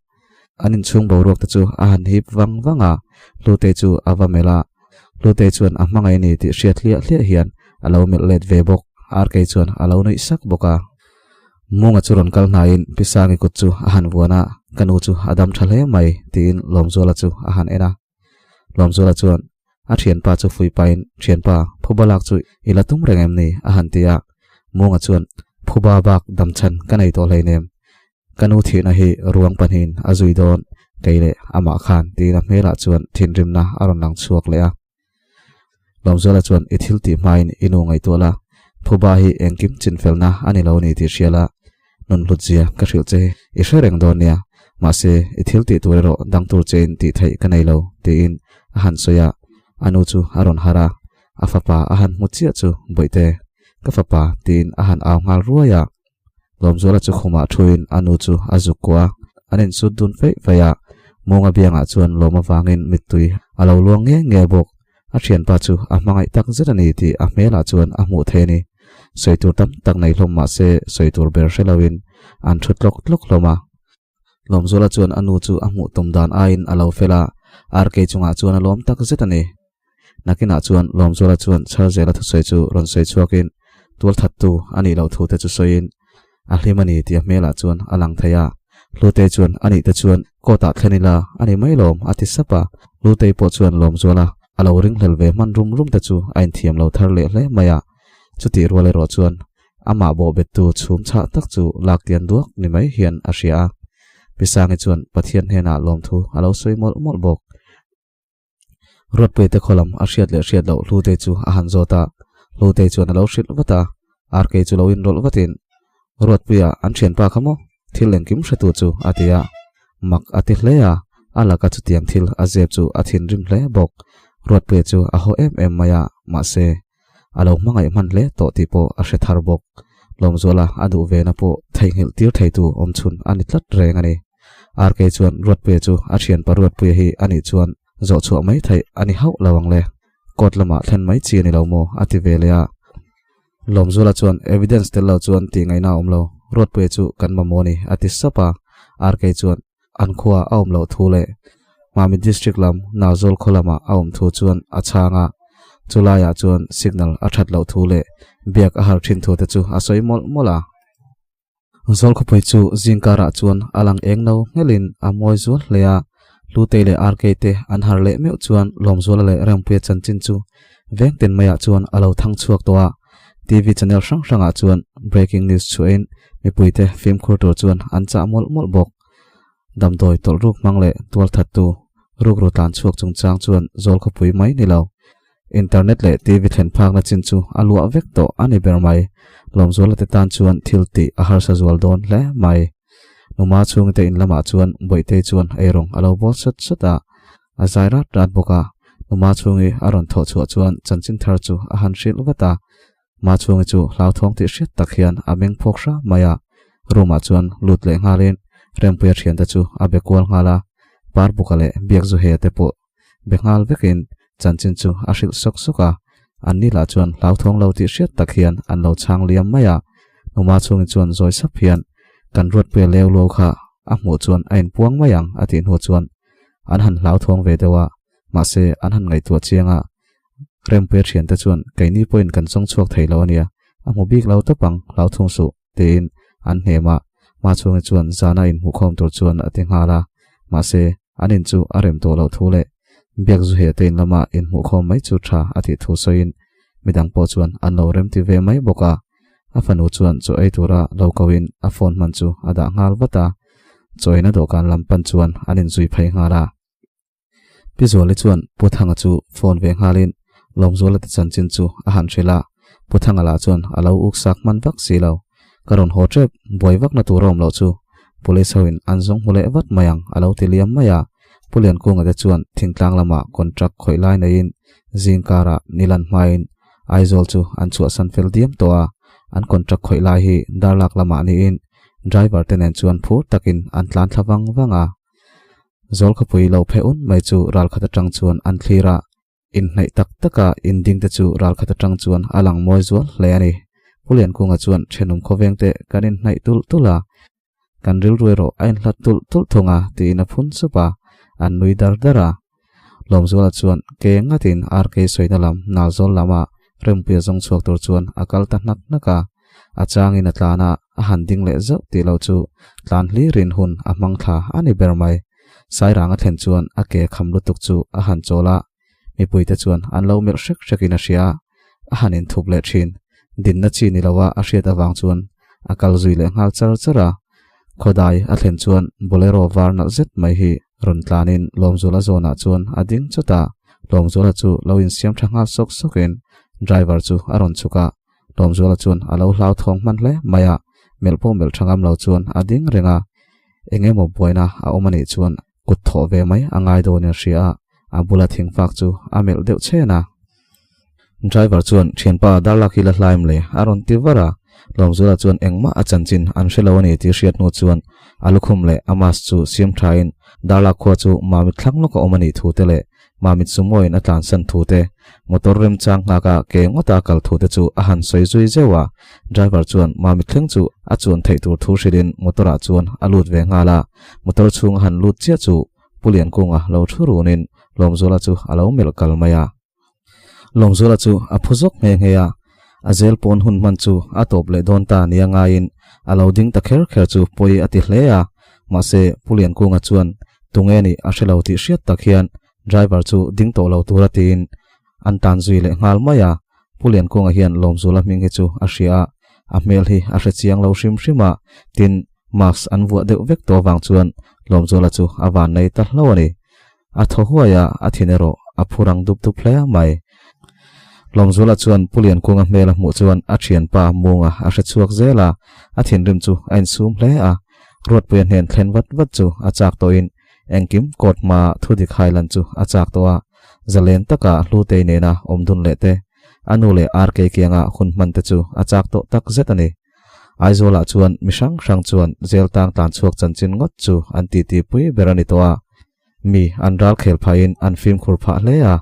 an inchhung boruak te chu a han hip vang vang a, Hlutei chu a va melh a, Hlutei chuan a hmangaih a ni tih hriat hliah hliah hian a lo melh let ve bawk, Arkei chuan a lo nuih sak bawk a. Munga chu rawn kal hnaiin Pi Sangi kut chu a han vuan a, Ka nu chu a dam tha hle mai, tiin Lawmzuala chu a han en a. Lawmzuala chuan a thianpa chu fui pahin, Thianpa, phuba lak chu i la tum reng em ni? a han ti a. Munga chuan, Phuba bak damchhan ka nei tawh hleinem. Ka nu thihna hi ruang pahnihin a zui dawn, kei leh amah khan, tiin a hmelah chuan thinrimna a rawn lang chhuak leh a. Lawmzuala chuan, I thil tih hmain i nu ngaihtuah la, phuba hi engkim chinfelna a ni lo ni tih hria la, Nun hlutzia ka hrilh che i hre reng dawn nia, mahse i thil tih tur erawh dang tur chein tih theih ka nei lo, tiin a han sawi a, a nu chu a rawn harh a, a fapa a han hmu chiah chu Bawihte, ka fapa tiin a han au nghal ruai a. Lawmzuala chu khumah thuin a nu chu a zuk kuah a, an insut dun feih feih a, Munga biangah chuan lawm avangin mittui a lo luang nge nge bawk. A thianpa chu a hmangaih tak zet a ni tih a hmelah chuan a hmuh thei a ni. Sawi tur tam tak nei hlawm mah se sawi tur ber hre loin an thu tlawk tlawk hlawm a. Lawmzuala chuan a nu chu a hmuh tum dan aiin a lo fel a, RK chungah chuan a lawm tak zet a ni. Nakinah chuan Lawmzuala chuan Chharzela thusawi chu rawn sawi chhuakin tualthattu a nih loh thu te chu sawiin A hlim a ni tih a hmelah chuan a lang thei a. Hlutei chuan a nih te chuan court ah thlen ila a ni mai lawm a ti sap a. Hlutei pawh chuan lawmzual a, a lo ringhlel ve hman rum rum te chu a inthiam lo thar leh hle mai a. Chutih rual erawh chuan amah bawhbettu chhum chhah tak chu lak tian duak ni mai hian a hria a. Pi Sangi chuan Pathian hnenah lawmthu a lo sawi mawlh mawlh bawk. Ruatpuia te khawlam a hriat leh hriat loh Hlutei chu a han zawt a, Hlutei chuan a lo hrilh vat a, Arkei chu lo inrawlh vatin, Ruatpuia an thianpa kha maw? Thil engkim hretu chu a ti a, mak a ti hle a, a laka chutiang thil a zep chu a thinrim hle bawk. Ruatpuia chu a haw em em mai a, mahse, a lo hmangaih hman hle tawh tih pawh a hre thar bawk. Lawmzuala a duh vena pawh theihnghilh tir theitu awmchhun a ni tlat reng a ni. RK chuan Ruatpuia chu a thianpa Ruatpuia hi a nih chuan zawh chhuah mai theih a ni hauh lo ang le. Court lamah thlen mai chi a ni lo maw a ti ve leh a. Lawmzuala chuan evidence tel lo chuan tih ngaihna a awm lo, Ruatpuia chu kan mamawh a ni a ti sap a. RK chuan an khua a awm loh thu leh Mami District lam Nauzawl khaw lamah a awm thu chuan a chhang a. Chu laiah chuan signal a that loh thu leh biak a har thin thu te chu a sawi mawlh mawlh a. Zawlkhawpui chu zingkarah chuan a lang eng no nghelin a mawi zual hle a, Hlutei leh Arkei te an har leh meuh chuan Lawmzuala leh Rempuia chanchin chu veng tin maiah chuan a lo thang chhuak tawh a. TV channel hrang hrangah chuan breaking news chhuahin mipuite fimkhur tur chuan an chah mawlh mawlh bawk. Damdawi tawlh ruk hmang leh tualthattu rukru tlan chhuak chungchang chuan Zawlkhawpui mai ni lo. Internet leh TV thlen phakna chin chu a luah vek tawh a ni ber mai. Lawmzuala te tan chuan thil tih a harsa zual dawn hle mai. Numa chhungte in lamah chuan Bawihtei chuan eirawng a lo bawl sat sat a, a zai rat rat bawk a. Numa chhungi a rawn thawh chhuah chuan chanchin thar chu a han hrilh vat a. Ma chhungi chu hlauthawng tih hriat tak hian a meng phawk hra mai a. Room ah chuan lut leh nghalin Rempuia thiante chu a be kual nghal a. Parbuka leh Biakzuhea te pawh be nghal vekin chanchin chu a hrilh sawk sawk a, an ni lah chuan hlauthawng lo tih hriat tak hian an lo chhang liam mai a. Numa chhungi chuan zawi sap hian kan Ruatpuia leu lo kha a hmuh chuan a inpuang mai ang a tih hnu chuan an han hlauthawng ve deuh a, mahse an han ngaihtuah chiang a, Rempuia thiante chuan keini pawhin kan chawng chhuak thei lo a nia, a hmu bik lo tawp ang, hlauthawng suh. Tiin an hnem a, Machhungi chuan zana inhmuhkhawm tur chuan a ti nghal a, mahse an in chu a rem tawh loh thu leh Biakzuhia te in lama inhmuhkhawm mai chu tha a tih thu sawiin midang pawh chuan an lo remti ve mai bawk a, a fanu chuan chaw ei tura lo koin a phone hman chu a dah nghal vat a, chaw eina dawhkan lam pan chuan an inzui phei nghal a. Pi Zuali chuan Pu Thanga chu phone ve nghalin Lawmzuala te chanchin chu a han hrilh a, Pu Thanga lah chuan a lo uk sak hman vak si lo. Ka rawn haw tep, buai vakna tur a awm loh chu Police hoin an zawng hmu leh vat mai ang a lo ti liam mai a. Pu Liankunga te chuan thingtlang lamah contract khawih lai neiin zing karah nilan hmain Aizawl chu an chhuahsan fel diam tawh a, an contract khawih lai hi darlak lamah niin driver te nen chuan phur takin an tlan thla vang vang a. Zawlkhawpui lo phe un mai chu ralkhat atang chuan an thlir a, inhnaih tak taka inding te chu ralkhat atang chuan a lang mawi zual hle a ni. Pu Liankunga chuan thenawm khawveng te kan inhnaih tulh tulh a, kan rilru erawh a inhlat tulh tulh thung a tiin a phun sup a, an nui dar dar a. Lawmzuala chuan ke ngatin RK sawina lam Nalzawl lama Rempuia zawng chhuak tur chuan a kal ta hnak hnak a. A changin a tlan a, a han ding leh zauh tih loh chu tlan hlirin hun a hmang thla a ni ber mai. Sairang a thlen chuan a ke kham lutuk chu a han chawl a, mipuite chuan an lo melh hrek hrekin a hria a, a han inthup leh thin. Dinna chi ni loa a hriat avang chuan a kal zui leh nghal char char a. Khawdai a thlen chuan Bolero var nalh zet mai hi rawn tlanin Lawmzuala zawnah chuan a ding chawt a, Lawmzuala chu lo insiam tha nghal sawk sawkin driver chu a rawn chhuk a, Lawmzuala chuan a lo hlauthawng hman hle mai a, melh pawh melh tha ngam lo chuan a ding reng a, eng emaw buaina a awm a nih chuan kut thawh ve mai a ngai dawnin a hria a, a bula thingfak chu a melh deuh chhen a. Driver chuan thianpa darlak hi la hlaim le a rawn ti var a, Lawmzuala chuan engmah a chanchin an hre lo a ni tih hriat hnu chuan a lukhum leh a mask chu siam thain darlak khua chu Mamit thlang lawk a awm a nih thu te leh Mamit Sumoin a tlansan thu te, motor remchang nghaka ke ngawta kal thu te chu a han sawi zui zeuh a, driver chuan Mamit thleng chu a chuan theih tur thu hrilhin motor ah chuan a lut ve nghal a, motor chhung a han lut chiah chu Pu Liankunga lo thu runin Lawmzuala chu a lo melh kal mai a. Lawmzuala chu a phu zawk nghe nghe a, a zel pawn hun hman chu a tawp leh dawn ta nia ngaiin a lo ding ta kher kher chu pawi a ti hle a, mahse Pu Liankunga chuan tunge nih a hre lo tih hriat tak hian driver chu ding tawh lo tura tiin an tan zui leh nghal mai a, Pu Liankunga hian Lawmzuala hming hi chu a hria a, a hmel hi a hre chiang lo hrim hrim a, tin mask an vuah deuh vek tawh avang chuan Lawmzuala chu a van nei ta hlo a ni. A thaw huai a, a thin erawh a phu rang dup dup hle mai. Lawmzuala chuan Pu Liankunga hmel a hmuh chuan a thianpa Munga a hre chhuak zel a, a thinrim chu a insum hle a. Ruatpuia hnen thlen vat vat chu a chak tawhin engkim court hmaa thudik hailan chu a chak tawh a, zalen taka Hlutei nena awm dun leh te, a nu leh RK kianga hun hman te chu a chak tawh tak zet a ni. Aizawlah chuan mi hrang hrang chuan zel tang tlan chhuak chanchin ngawt chu an titi pui ber a ni tawh a. Mi an ral khel phahin an fimkhur phah hle a.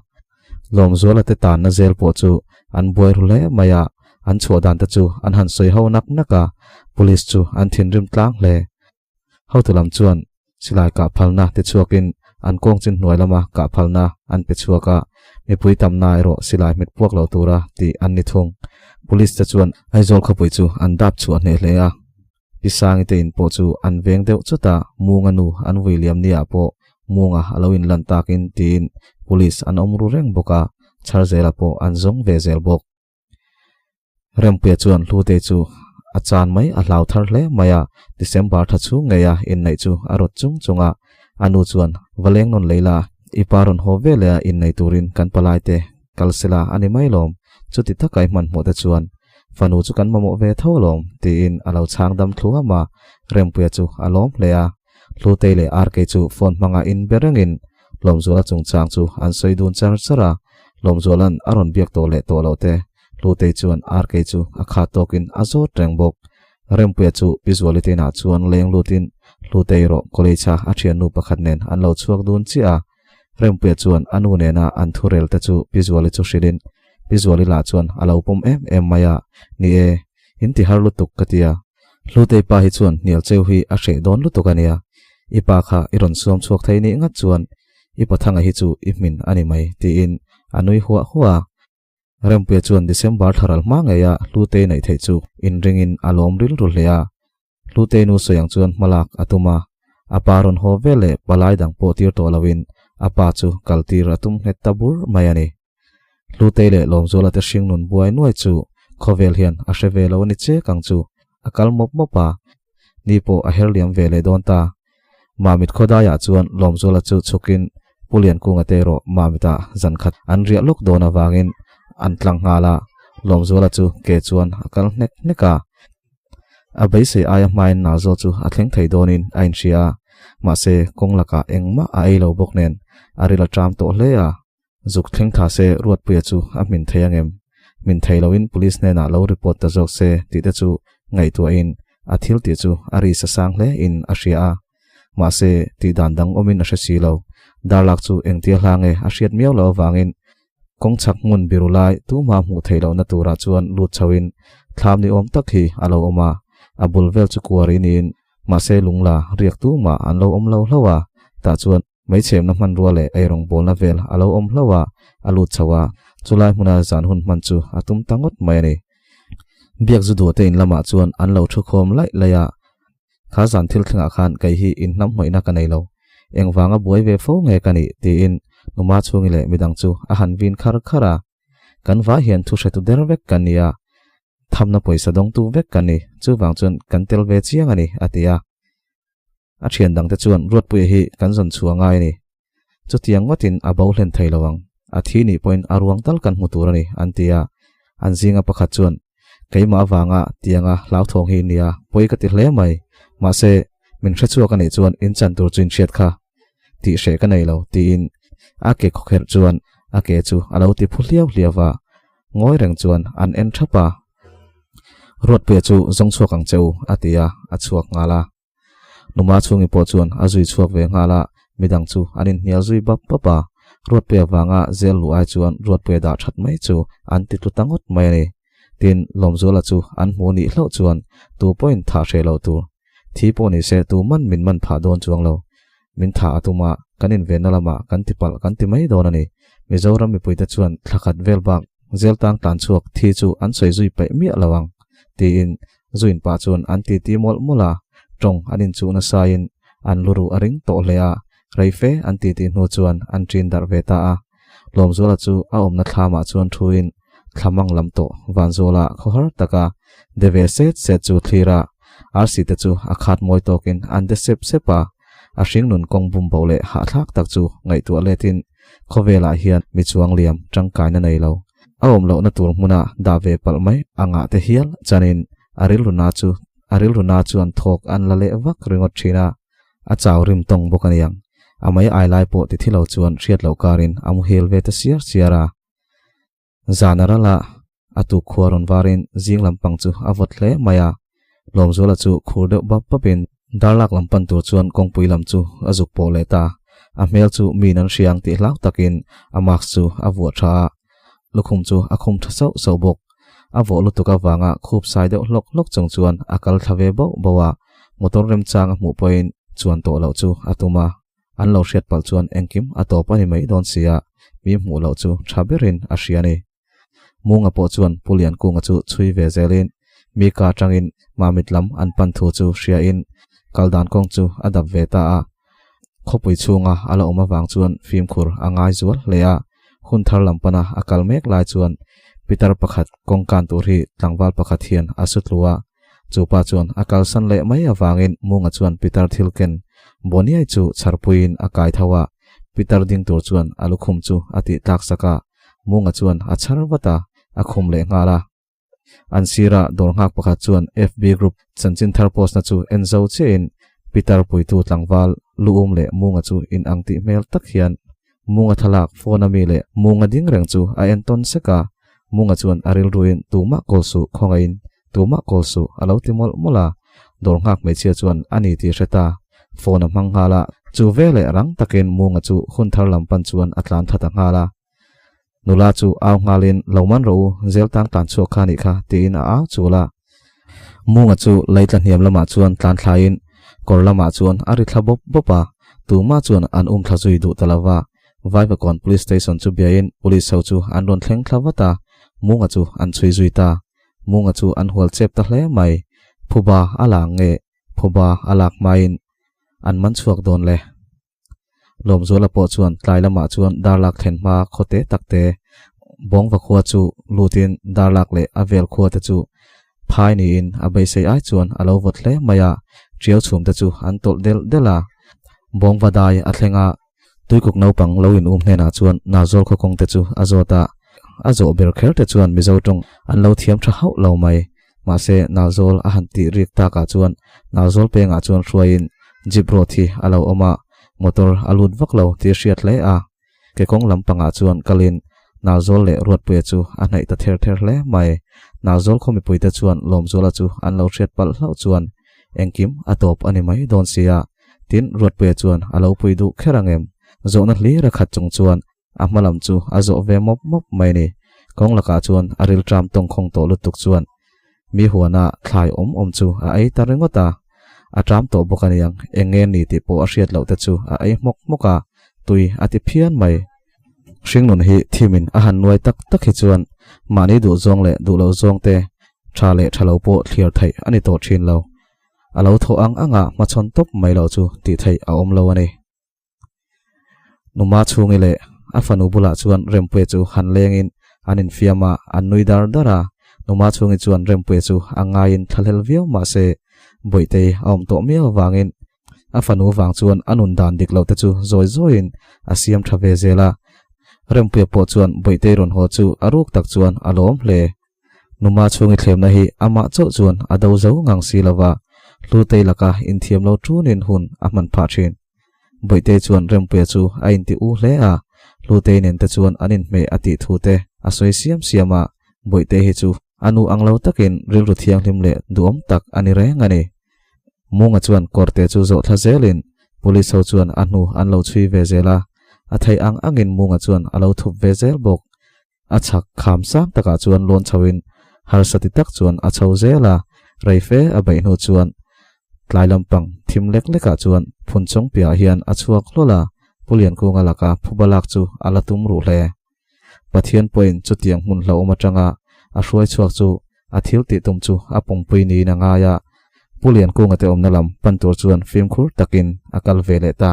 Lawmzuala te tanna zel pawh chu an buai ru hle mai a, an chhuah dan te chu an han sawi ho nak nak a, police chu an thinrim tlang hle. Hotu lam chuan silai kah phalna ti chhuakin an kawng chin hnuai lama kah phalna an pe chhuak a, mipui tamna erawh silai hmet puak lo tura tih an ni thung. Police te chuan Aizawl khawpui chu an dap chhuah hneh hle a. Pi Sangi te in pawh chu an veng deuh chawt a, Munga nu an vui liam ni ah pawh Munga a lo inlan takin tiin Police an awm ru reng bawk a, Chharzela pawh an zawng ve zel bawk. Rempuia chuan Hlutei chu a chan mai a hlau thar hle mai a, December tha chhung ngeia inneih chu a rawt chung chung a, a nu chuan, Va leng nawn lei la, i pa rawn haw ve leh a innei turin kan palai te kal sela a ni mai lawm, chuti taka i hmanhmawh te chuan fanu chu kan mamawh ve tho alawm, tiin a lo chhang dam thluam a, Rempuia chu a lawm hle a, Hlutei leh Arkei chu phone hmanga inbe rengin Lawmzuala chungchang chu an sawi dun char char a, Lawmzuala'n a rawn biak tawh leh tawh loh te Hlutei chuan Arkei chu a khat tawkin a zawt reng bawk. Rempuia chu Pi Zuali te inah chuan leng lutin Hlutei erawh college-a a thiannu pakhat nen an lo chhuak dun chiah a. Rempuia chuan a nu nena an thurel te chu Pi Zuali chu hrilhin Pi Zuali lah chuan a lo pawm em em mai a, Ni e, in ti har lutuk ka ti a. Hlutei pa hi chuan hnial cheu hi a hreh dawn lutuk a nia. I pa kha i rawn suam chhuak thei nih ngat chuan i pathanga hi chu i hmin a ni mai, tiin a nui huah huah a. Rempuia chuan December thlaral hma ngeia Hlutei neih theih chu inringin a lawm rilru hle a. Hlutei nu sawi ang chuan hmalak a tum a, a pa rawn haw vel leh palai dang pawh tir tawh loin a pa chu kal tir a tum nghet ta bur mai a ni. Hlutei leh Lawmzuala te hringnun buai nuai chu khawvel hian a hre ve lo a ni chek ang chu, a kal mawp mawp a, ni pawh a her liam ve leh dawn ta. Mamit khawdaiah chuan Lawmzuala chu chhukin Pu Liankunga te erawh Mamitah zan khat an riah lawk dawn avangin an tlang nghal a, Lawmzuala chu ke chuan a kal hnek hnek a. A beisei aia hmain Nazo chu a thleng thei dawnin a inhria a, mahse kawng lakah engmah a ei lo bawk nen a ril a ṭam tawh hle a. Zuk thleng tha se Ruatpuia chu a hmin thei angem? Hmin thei loin Police hnenah lo report ta zawk se tih te chu ngaihtuahin a thil tih chu a ri sa sang hle in a hria a. Mahse, tih dan dang awmin a hre si lo. Darlak chu engtia hla nge a hriat miau loh avangin kawng chhak hmun biru lai tumah hmuh theih lohna turah chuan lut chhoin thlam ni awm tak hi a lo awm a. A bul vel chu kuar i niin mahse lungla riak tumah an lo awm lo hlauh a, tah chuan Hmeichhemna hmanrua leh eirawngbawlna vel a lo awm hlauh a, a lut chho a, chulai hmuna zan hun hman chu a tum ta ngawt mai a ni. Biak zu duhte in lamah chuan an lo thu khawm laih laih a, Kha zan thil thlengah khan kei hi in hnam hmawihna ka nei lo, engvanga buai ve fo nge ka nih? tiin numa chhungi leh midang chu a han vin khar khar a. Kan vai hian thu hretu der vek kan ni a, thamna pawisa dawngtu vek kan ni, chuvang chuan kan tel ve chiang a ni, a ti a. A thian dangte chuan Ruatpuia hi kan zawn chhuah ngai a ni. Chutiang ngawtin a bo hlen thei lo ang. A thi nih pawhin a ruang tal kan hmu tur a ni, an ti a. An zinga pakhat chuan, Keimah avanga tianga hlauthawng hi nia, pawi ka ti hle mai. Mahse, min hre chhuak a nih chuan in chan tur chu in hriat kha. Tih hreh ka nei lo, tiin a ke khawkherh chuan a ke chu a lo ti phu hliau hliau va. Ngawi reng chuan an en thap a. Ruatpuia chu zawng chhuak ang che u, a ti a, a chhuak nghal a. Numa chhungi pawh chuan a zui chhuak ve nghal a, midang chu an inhnial zui bap bap a. Ruatpuia vanga zel luh ai chuan Ruatpuia dah that mai chu an ti tlu ta ngawt mai a ni. Tin, Lawmzuala chu an hmu nih hlauh chuan tu pawhin thah hreh loh tur. Thi pawh ni se tu man min man phah dawn chuang lo. Min thah a tum a, kan invenna lamah kan ti palh kan ti mai dawn a ni. Mizoram mipuite chuan thla khat vel bak zel tang tlan chhuak thi chu an sawi zui paih miah lo ang, tiin Zuin pah chuan an titi mawlh mawlh a, tawng an inchuh nasaiin an lu ruh a ring tawh hle a, rei fe an titi hnu chuan an ṭin darh ve ta a. Lawmzuala chu a awmna thlamah chuan thuin thlamang lam tawh Vanzuala khawhar taka de ve set set chu thlir a, arsi te chu a khat mawi tawkin an de sep sep a, a hringnun kawng bum bo leh hahthlak tak chu ngaihtuah letin khawvelah hian mi chuang liam tangkaina nei lo. A awm lohna tur hmuna dah ve palh mai angah te hial chanin a rilru na chu a rilru na chuan thawk an la leh vak ringawt thin a, a chau rim tawng bawk a niang. A mei ai lai pawh ti thi lo chuan hriat loh karin a muhil ve ta siar siar a. Zan a ral a, a tuk khua rawn varin zing lampang chu a vawt hle mai a. Lawmzuala chu khur deuh bap bapin darlak lam pan tur chuan kawngpui lam chu a zuk pawh leh ta. A hmel chu miin an hria ang tih hlau takin a mask chu a vuah tha a, lukhum chu a khum tha sauh sauh bawk. A vawh lutuk avanga khup sai deuh hlawk hlawk chung chuan a kal thla ve bauh bauh a, motor remchang a hmuh pawhin chuan tawh loh chu a tum a. An lo hriat palh chuan engkim a tawp a ni mai dawn sia, mi hmuh loh chu tha berin a hria a ni. Munga pawh chuan Pu Liankunga chu chhui ve zelin. Mi ka atangin Mamit lam an pan thu chu hria in kal dan kawng chu a dap ve ta a. Khawpui chhunga a la awm avang chuan fimkhur a ngai zual hle a. Hun thar lam pana a kal mek lai chuan pitar pakhat kawng kan tur hi tlangval pakhat hian a su tlu a. Chu pa chuan a kalsan leh mai avangin Munga chuan pitar thil ken Boniai chu chharpuiin a kai tho a. Pitar ding tur chuan a lukhum chu a tih tlak sak a. Munga chuan a chhar vat a, a khum leh nghal a. An sira dawr nghak pakhat chuan FB group chanchin thar post na chu en zo chiahin Peter puitu tlangval lu um leh Munga chu in ang tih hmel tak hian Munga thlalak phone a mi leh Munga ding reng chu a en tawn sek a. Munga chuan a rilruin tumah kawl suh khawngaihin tumah kawl suh a lo ti mawlh mawlh a. Dawr nghak hmeichhia chuan a ni tih hre ta phone a hmang nghal a. Chu veleh rang takin Munga chu hun thar lam pan chuan a tlan thla ta nghal a. Nula chu au nghalin, Lo man rawh u, zel tang tlan chhuak kha nih kha, tiin a au chul a. Munga chu lei tla hniam lamah chuan tlan thlaiin kawr lamah chuan a ri thla bawp bawp a, tumah chuan an um thla zui duh ta lo va. Vaivakawn Police Station chu biain Police ho chu an rawn thleng thla vat a, Munga chu an chhui zui ta. Munga chu an hual chep ta hle mai. Phuba a la nge, phuba a lak hmain an man chhuak dawn le. Lawmzuala pawh chuan tlai lamah chuan darlak thlen hma khaw te tak te Bawngva khua chu lutin darlak leh a vel khua te chu phai niin a beisei ai chuan a lo vawt hle mai a, tiau chhum te chu an tawlh delh delh a. Bawngva dai a thleng a, tuikuk naupang lo in um hnenah chuan Nazawl khaw kawng te chu a zawt a, a zawh ber kher te chuan Mizo tawng an lo thiam tha hauh lo mai. Mahse, Nazawl a han tih rik takah chuan Nazawl pengah chuan hruaiin Jeep road hi a lo awm a, motor a lut vak lo tih a hriat hle a. Ke kawng lam pangah chuan kalin Nazawl leh Ruatpuia chu a hnaih ta ther ther hle mai. Nazawl khaw mipuite chuan Lawmzuala chu an lo hriat palh hlauh chuan engkim a tawp a ni mai dawn sia. Tin, Ruatpuia chuan a lo pui duh kher ang em? Zawhna hlir a khat chung chuan A hma lam chu a zawh ve mawp mawp mai ni. Kawng lakah chuan a rilṭam tawngkhawng tawh lutuk chuan mi huana thlai awm awm chu a ei ta ringawt a. A ṭam tawh bawk a niang, eng nge ni tih pawh a hriat loh te chu a ei hmawk hmawk a, tui a ti phian mai. Hringnun hi thimin a han nuai tak tak hi chuan mahni duh zawng leh duh loh zawng te ṭha leh ṭha lo pawh thliar theih a ni tawh ṭhin lo. A lo thawh ang anga hmachhawn tawp mai loh chu tih theih a awm lo a ni. Numa chhungi leh a fanu bulah chuan Rempuia chu han lengin an infiam a, an nui dar dar a. Numa chhungi chuan Rempuia chu a ngaiin thlahlel viau mah se Bawihtei a awm tawh miau avangin a fanu vang chuan a nun dan dik loh te chu zawi zawiin a siam tha ve zel a. Rempuia pawh chuan Bawihtei rawn haw chu a ruk tak chuan a lawm hle. Numa chhungi thlemna hi amah chauh chuan a do zo ngang si lova, Hlutei laka inthiam lo tunin hun a hman phah thin. Bawihtei chuan Rempuia chu a inti u hle a, Hlutei nen te chuan an inhmeh a tih thu te a sawi siam siam a, Bawihtei hi chu a nu ang lo takin rilru thianghlim leh duhawm tak a ni reng a ni. Munga chuan kawrte chu zawh thla zelin Police ho chuan a hnu an lo chhui ve zel a, a theih ang angin Munga chuan a lo thup ve zel bawk. A chhak kham sang takah chuan lawn chhoin harsa ti tak chuan a chho zel a, rei fe a beih hnu chuan tlai lampang thim lek lekah chuan phun chawng piahah hian a chhuak hlawl a, Pu Liankunga laka phuba lak chu a la tum ruh hle. Pathian pawhin chutiang hmun hlauhawm atanga a hruai chhuak chu a thil tih tum chu a pawngpui niin a ngai a, Pu Liankunga te awmna lam pan tur chuan fimkhur takin a kal ve leh ta.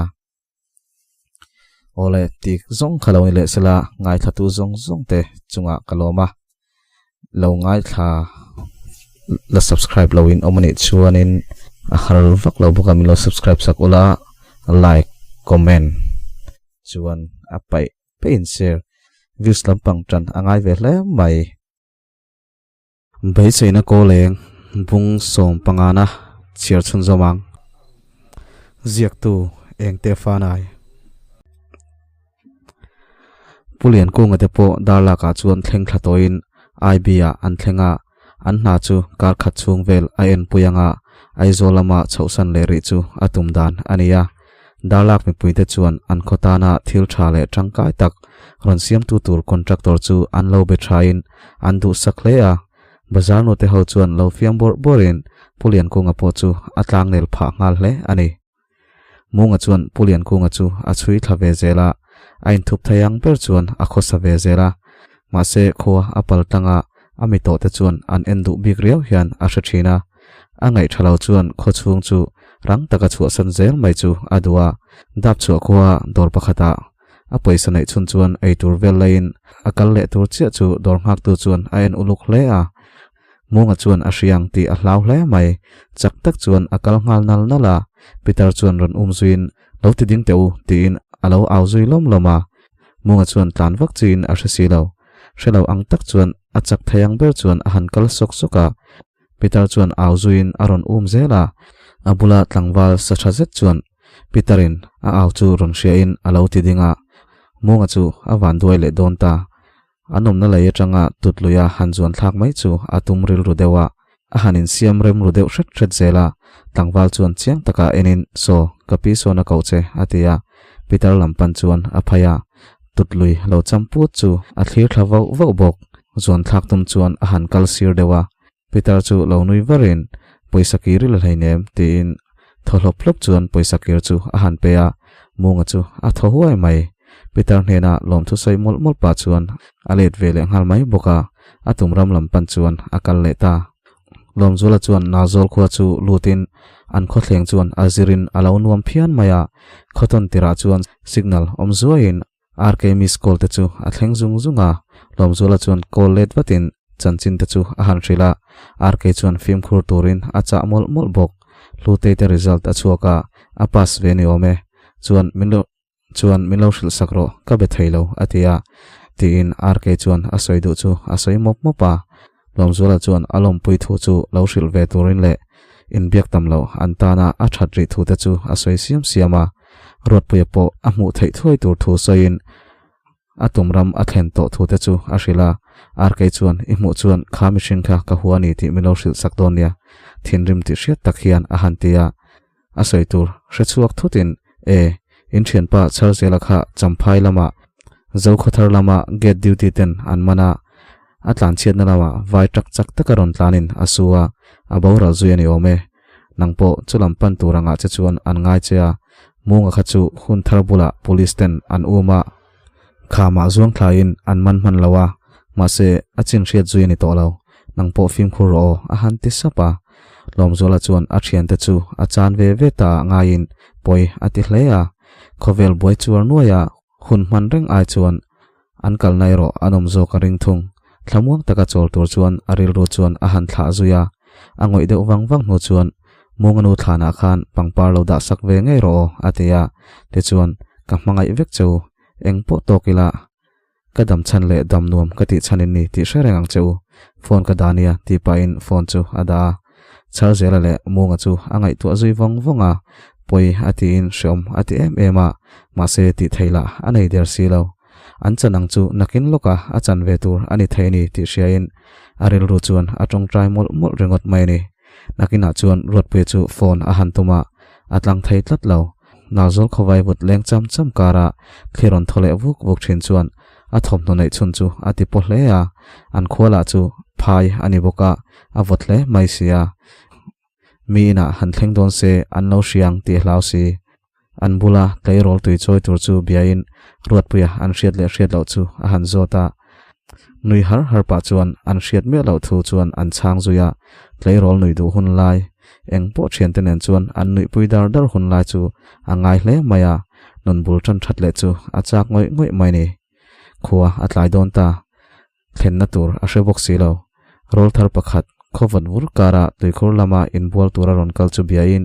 Awle tik zawng kha lo ni leh sela ngaithla tu zawng zawng te chungah ka lawm a, lo ngaithla la subscribe lo in awm anih chuanin a har vak lo bawk a min lo subscribe sak ula like comment chuan a paih paih in share views lampang tan a ngai ve hle mai. Beiseina kawleng bung sawm pangana chhiar chhunzawm ang. Ziaktu Engte Fanai. Pu Liankunga te pawh darlakah chuan thleng thla tawhin IB-ah an thleng a, an hna chu kar khat chhung vel a enpui anga Aizawl lama chhohsan leh rih chu a tum dan a ni a. Darlak mipuite chuan an khaw tana thil tha leh tangkai tak rawn siamtu tur contractor chu an lo be thain an duhsak hle a. Bazar nute ho chuan lo fiam bawrh bawrhin Pu Liankunga pawh chu a tlangnel phah nghal hle a ni. Munga chuan Pu Liankunga chu a chhui thla ve zel a, a inthup thei ang ber chuan a khawsa ve zel a. Mahse khua a pal tlang a. A mi tawhte chuan an en duh bik riau hian a hre thin a. A ngaih tha lo chuan khaw chhung chu rang taka chhuahsan zel mai chu a duh a. Dap chhuah khua dawr pakhatah a pawisa neih chhun chuan eitur vel laiin a kal leh tur chiah chu dawr nghaktu chuan a en uluk hle a. Munga chuan a hriang tih a hlau hle mai. Chak tak chuan a kal nghal nal nal a. Peter chuan rawn um zuiin, Lo ti ding teh u, tiin a lo au zui lawm lawm a. Munga chuan tlan vak chiin a hre si lo. Hre lo ang tak chuan a chak thei ang ber chuan a han kal sawk sawk a. Peter chuan au zuiin a rawn um zel a. A bula tlangval sa tha zet chuan Peter-in a au chu rawn hriain a lo ti ding a. Munga chu a van duai leh dawn ta. An awmna lei atanga tut luia han zuan thlak mai chu a tum rilru deuh a, a han insiam rem ru deuh hret hret zel a, tlangval chuan chiang taka enin, Saw, ka pi sawn a koh che, a ti a, Peter lam pan chuan a phai a, tut lui lo cham put chu a thlir thla vauh vauh bawk, zuan thlak tum chuan a han kal sir deuh a, Peter chu lo nui varin, Pawisa kir i la hleinem, tiin thaw hlawp hlawp chuan pawisa kir chu a han pe a, Munga chu a thaw huai mai. Peter hnena lawmthu sawi mawlh mawlh pah chuan a let ve leh nghal mai bawk a, a tum ram lam pan chuan a kal leh ta. Lawmzuala chuan Nazawl khua chu lutin an khawthleng chuan a zirin a lo nuam phian mai a, khawtawn tirah chuan signal awm zuaiin RK miss call te chu a thleng zung zung a, Lawmzuala chuan call let vatin chanchin te chu a han hrilh a, RK chuan fimkhur turin a chah mawlh mawlh bawk. Hlutei te result a chhuak a, a pass ve ni awm e. Chuan min lo chuan min lo hrilh sak rawh, ka be thei lo a ti a, tiin RK chuan a sawi duh chu a sawi mawp mawp a. Lawmzuala chuan a lawmpui thu chu lo hrilh ve turin leh inbiak tam loh an tana a that rih thu te chu a sawi siam siam a. Ruatpuia pawh a hmuh theih thuai tur thu sawiin a tum ram a thlen tawh thu te chu a hrilh a. Arkei chuan i hmuh chuan kha mihring kha ka hua a ni tih min lo hrilh sak dawn nia, thinrim tih hriat tak hian a han ti a. A sawi tur hre chhuak thutin, E, in thianpa Charziala kha Champhai lamah, Zokhawthar lama gate duty ten an man a, a tlanchhiatna lamah vai ṭak chak taka rawn tlanin a su a, a boral zui a ni awm e. Nang pawh chu lam pan tur angah che chuan an ngai che a, Munga kha chu hun thar bulah police ten an um a, khamah zuang thlaiin an man hman lo a, mahse a chin hriat zui a ni tawh lo. Nang pawh fimkhur rawh aw, a han ti sap a. Lawmzuala chuan a thiante chu a chan ve ve ta ngaiin pawi a ti hle a. Khawvel buai chuar nuaia hun hman reng ai chuan an kalna erawh an awm zawk a ring thung. Thlamuang taka chawl tur chuan a rilru chuan a han thlah zui a. A ngawih deuh vang vang hnu chuan Munganu thlanah khan pangpar lo dah sak ve ngei rawh aw, a ti a. Tichuan, ka hmangaih vek che u, eng pawh tawk ila Ka dam chhan leh dam nuam ka tih chhan in ni tih hre reng ang che u. Phone ka dah nia tih pahin phone chu a dah a. Charzela leh Munga chu a ngaihtuah zui vawng vawng a, pawi a tiin hreawm a ti em em a, mahse tih theih lah a nei der si lo. An chan ang chu nakin lawka a chan ve tur a ni thei a ni tih hriain a rilru chuan a tawngtai mawlh mawlh ringawt mai a ni. Nakinah chuan Ruatpuia chu phone a han tum a, a tlang thei tlat lo. Nalzawl khawvai vut leng cham cham kara thli rawn thaw leh vuk vuk thin chuan a thawmhnaw neih chhun chu a ti paw hle a, an khua lah chu phai a ni bawk a, a vawt hle mai si a. Mi inah han thleng dawn se an lo hriang tih hlau si. An bula tleirawl tui chawi tur chu biain Ruatpuia an hriat leh hriat loh chu a han zawt a. Nui har har pah chuan an hriat miah loh thu chuan an chhang zui a, tleirawl nui duh hun lai eng pawh thiante nen chuan an nuihpui dar dar hun lai chu a ngai hle mai a, nun bul tan that leh chu a chak ngawih ngawih mai ni. Khua a tlai dawn ta, thlenna tur a hre bawk si lo. Rawl thar pakhat khawvat vur kara tuikhur lama inbual tura rawn kal chu biain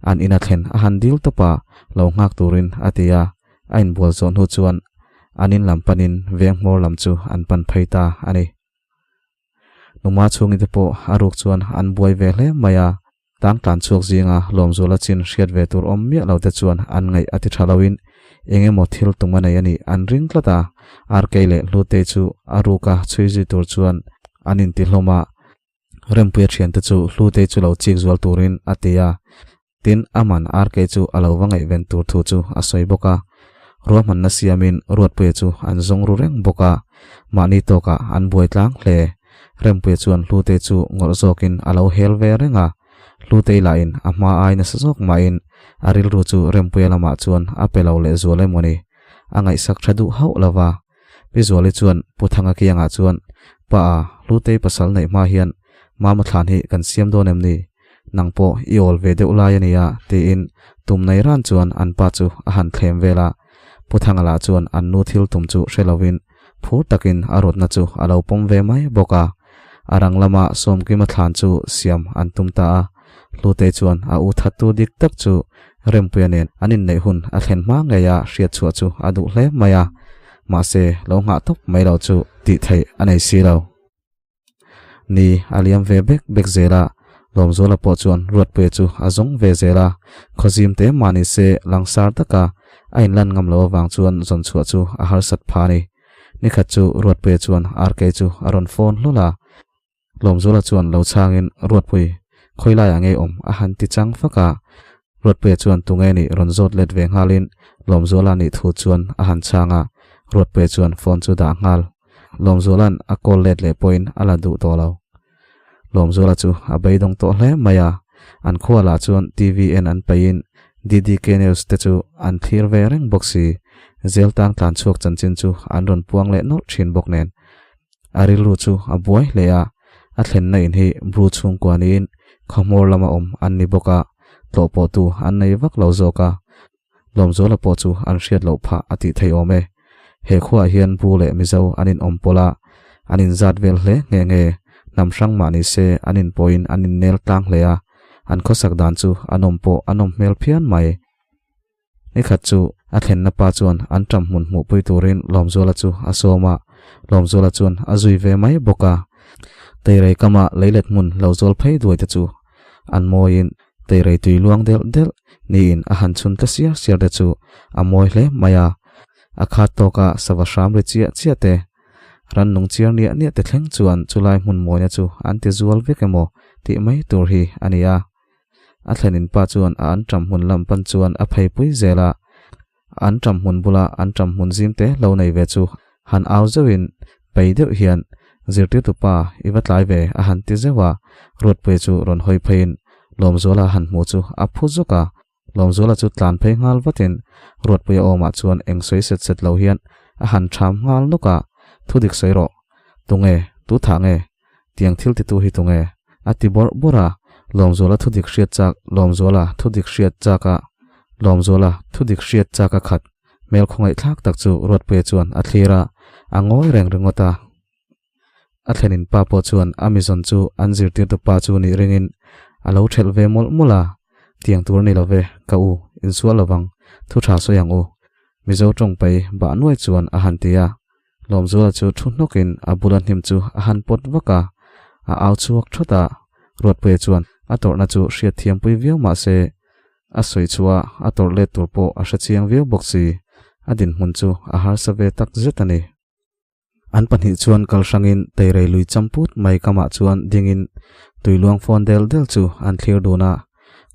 an ina thlen a han dil tawp a, lo nghak turin a ti a, a inbual zawh hnu chuan an in lam panin veng hmawr lam chu an pan phei ta a ni. Numa chhungite pawh a ruk chuan an buai ve hle mai a, tang tlan chhuak zinga Lawmzuala chin hriat ve tur awm miah lo te chuan an ngaih a ti tha loin eng emaw thil tum a nei a nih an ring tlat a, Arkei leh Hlutei chu a ruka chhui zui tur chuan an inti hlawm a, Rempuia thiante chu Hlutei chu lo chik zual turin a ti a, Tin, aman Arkei chu a lo va ngaihven tur thu chu a sawi bawk a. Ruahmanna siamin Ruatpuia chu an zawng ru reng bawk a, mahni tawkah an buai tlang hle. Rempuia chuan Hlutei chu ngawrh zawkin a lo hel ve reng a. Hlutei lahin a hma ai nasa zawk mahin a rilru chu Rempuia lamah chuan a pe lo leh zual emawni a ngaihsak tha duh hauh lo va. Pi Zuali chuan Pu Thanga kiangah chuan. Pa a, Hlutei pasal neih hma hian Mama thlan hi kan siam dawn em ni? Nang pawh i awl ve deuh lai a nia, tiin tum nei ran chuan an pa chu a han thlem vel a. Pu Thanga lah chuan an nu thil tum chu hre lovin phur takin a rawtna chu a lo pawm ve mai bawk a. A rang lama Sawmkima thlan chu siam an tum ta a. Hlutei chuan a u thattu dik tak chu Rempuia nen an inneih hun a thlen hma ngeia hriat chhuah chu a duh hle mai a, mahse lo nghah tawp mai lo chu tih theih a nei si lo. Ni a liam ve bek bek zel a, Lawmzuala pawh chuan Ruatpuia chu a zawng ve zel a, khawzim te mah ni se langsar taka a inlan ngam lo avang chuan zawn chhuah chu a harsat pha a ni. Nikhat chu Ruatpuia chuan RK chu a rawn phone hlawl a, Lawmzuala chuan lo chhangin Ruatpui, khawi laiah ngei awm a han ti chang fak a. Ruatpuia chuan tunge nih rawn zawt let ve nghalin Lawmzuala nih thu chuan a han chhang a, Ruatpuia chuan phone chu dah nghal. Lawmzuala'n a call let leh pawhin a la duh tawh lo. Lawmzuala chu a beidawng tawh hle mai a, an khua lah chuan TV en an peihin DDK News te chu an thlir ve reng bawk si. Zeltang tlan chhuak chanchin chu an rawn puang leh nawlh thin bawk nen. A rilru chu a buai hle a, a thlenna in hi Bru chhungkua niin khawhmawr lama awm an ni bawk a, tlawh pawhtu an nei vak lo zawk a, Lawmzuala pawh chu an hriat loh phah a tih thei awm e. He khuaah hian Bru leh Mizo an inawm pawlh a, an inzat vel hle nghe nghe, hnam hrang mah ni se an inpawhin an innel tlang hle a, an khawsak dan chu a nawm pawh a nawm hmel phian mai. Nikhat chu a thlenna pa chuan an ṭam hmun hmuhpui turin Lawmzuala chu a sawm a, Lawmzuala chuan a zui ve mai bawk a. Teirei kama leilet hmun lo zawl phei duai te chu an mawiin teirei tui luang delh delh niin a han chhun ta siar siar te chu a mawi hle mai a. A khat tawka sava hram ri chiah chiah te, rannung chiar niah niah te thleng chuan chulai hmun mawina chu an ti zual vek emaw tih mai tur hi a ni a. A thlenin pa chuan a an ṭam hmun lam pan chuan a phei pui zel a, an ṭam hmun bula an ṭam hmun zim te lo nei ve chu han au zeuhin pei deuh hian zirtirtu pa i va tlai ve a han ti zeuh a, Ruatpuia chu rawn hawi pheiin Lawmzuala han hmu chu a phu zuk a, Lawmzuala chu tlan phei nghal vatin Ruatpuia awmah chuan eng sawi set set lo hian a han ṭham nghal nawk a, Thudik sawi rawh, tunge, tu thah nge? Tiang thil titu hi tunge? A ti bawrh bawrh a, Lawmzuala thudik hriat chak, Lawmzuala thudik hriat chak a, Lawmzuala thudik hriat chak a khat hmel khawngaih thlak tak chu Ruatpuia chuan a thlir a, a ngawi reng ringawt a. A thlenin pa pawh chuan a mizawn chu an zirtirtu pa chu nih ringin a lo thelh ve mawlh mawlh a, Tiang tur a ni lo ve, ka u, insual lovang, thu tha sawi ang u, Mizo tawng pai bah nuai chuan a han ti a. Lawmzuala chu thu hnawkin a bula hnim chu a han pawt vak a, a au chhuak thawt a. Ruatpuia chuan a tawrhna chu hriat thiampui viau mah se, a sawi chhuah a tawrh let tur pawh a hre chiang viau bawk si, a dinhmun chu a harsa ve tak zet a ni. An pahnih chuan kal hrangin teirei lui champut mai kamah chuan dingin tuiluang fawn del del chu an thlir dun a,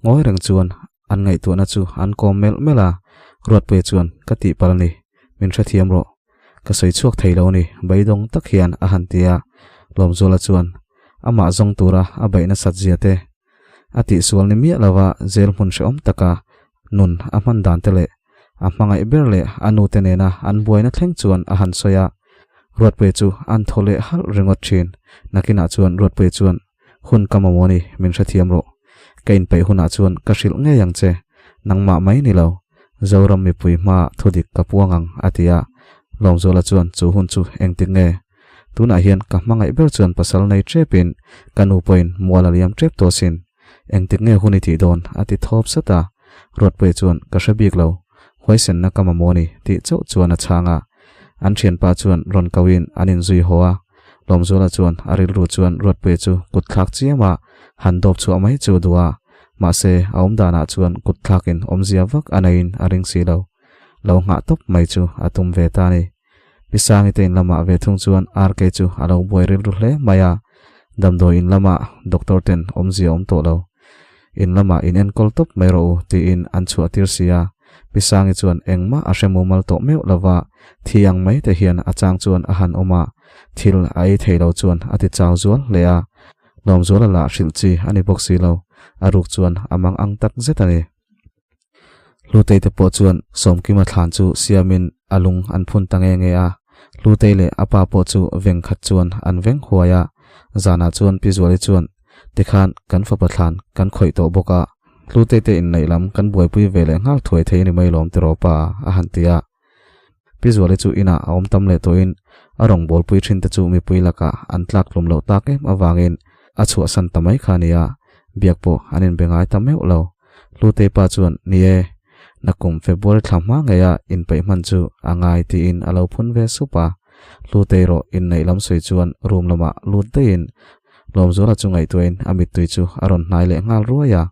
ngawi reng chuan an ngaihtuahna chu an kawm melh melh a, Ruatpuia chuan ka tihpalh a ni, min hrethiam rawh. Ka sawi chhuak thei lo a ni, beidawng tak hian a han ti a, Lawmzuala chuan amah zawng tura a beih nasat zia te, a tihsual ni miah lova zel hmun hrehawm taka nun a hman dan te leh a hmangaih ber leh a nu te nena an buaina thleng chuan a han sawi a, Ruatpuia chu an thaw leh halh ringawt thin. Nakinah chuan Ruatpuia chuan Hun ka mamawh a ni, min hrethiam rawh. Ka inpeih hunah chuan ka hrilh ngei ang che. Nangmah mai ni lo, Zoram mipui hmaah thudik ka puang ang, a ti a. Lawmzuala chuan chu hun chu engtik nge? Tunah hian ka hmangaih ber chuan pasal nei tepin ka nu pawhin mual a liam tep tawh sin. Engtik nge hun i tih dawn? a ti thawp sat a. Ruatpuia chuan ka hre bik lo, huaisenna ka mamawh a ni, tih chauh chuan a chhang a. An thianpa chuan rawn koin an inzui haw a. Lawmzuala chuan a rilru chuan Ruatpuia chu kut thlak chiam a, han dawp chhuah mai chu a duh a, mahse a awm danah chuan kut thlakin awmzia vak a neiin a ring si lo. Lo nghah tawp mai chu a tum ve ta a ni. Pi Sangi te in lamah ve thung chuan RK chu a lo buai rilru hle mai a, damdawi in lamah doctor ten awmzia awm tawh lo. In lamah in enkawl tawp mai rawh u tiin an chhuah tir si a, Pi Sangi chuan engmah a hre mumal tawh meuh lova, thi ang mai te hian a chang chuan a han awm a, thil a ei thei lo chuan a ti chau zual hle a, Lawmzuala lah hrilh chi a ni bawk si lo, a ruk chuan a mang ang tak zet a ni. Hlutei te pawh chuan Sawmkima thlan chu siamin a lung an phun ta nge nge a. Hlutei leh a pa pawh chu veng khat chuan an veng huai a, zanah chuan Pi Zuali chuan, Tikhan kan fapa thlan kan khawih tawh bawk a, Hlutei te inneih lam kan buaipui ve leh nghal thuai thei a ni mai lawm tiraw pa a han ti a. Pi Zuali chu inah a awm tam leh tawhin a rawngbawlpui thin te chu mipui lakah an tlak tlum loh tak em avangin a chhuahsan ta mai kha a ni a, biak pawh an inbe ngai ta meuh lo. Hlutei pa chuan, Ni e, nakum February thla hma ngeia inpeih hman chu a ngai tiin a lo phun ve sup a. Hlutei rawh inneih lam sawi chuan room lamah lut daihin Lawmzuala chu ngaihtuahin a mittui chu a rawn hnai leh nghal ruai a.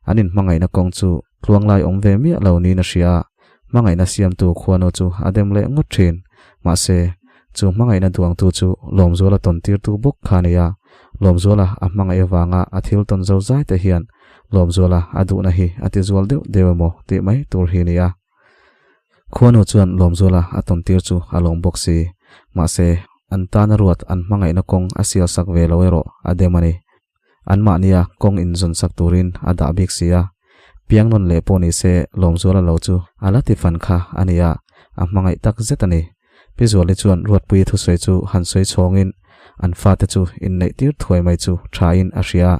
An inhmangaihna kawng chu tluanglai awm ve miah lo niin a hria a, hmangaihna siamtu khuanu chu a dem leh ngawt thin. Mahse, chu hmangaihna duangtu chu Lawmzuala tawn tirtu bawk kha a ni a, Lawmzuala a hmangaih avanga a thil tawn zo zai te hian Lawmzuala a duhna hi a ti zual deuh deuh emaw tih mai tur hi a ni a. Khuanu chuan Lawmzuala a tawn tir chu a lawm bawk si. Mahse, an tana ruat an hmangaihna kawng a sial sak ve lo erawh a dem a ni. Anmahnia kawng inzawn sak turin a dah bik si a. Piang nawn leh pawh ni se Lawmzuala lo chu a la ti fan kha a ni a, a hmangaih tak zet a ni. Pi Zuali chuan Ruatpuii thusawi chu han sawi chhawngin an fate chu inneih tir thuai mai chu thain a hria a.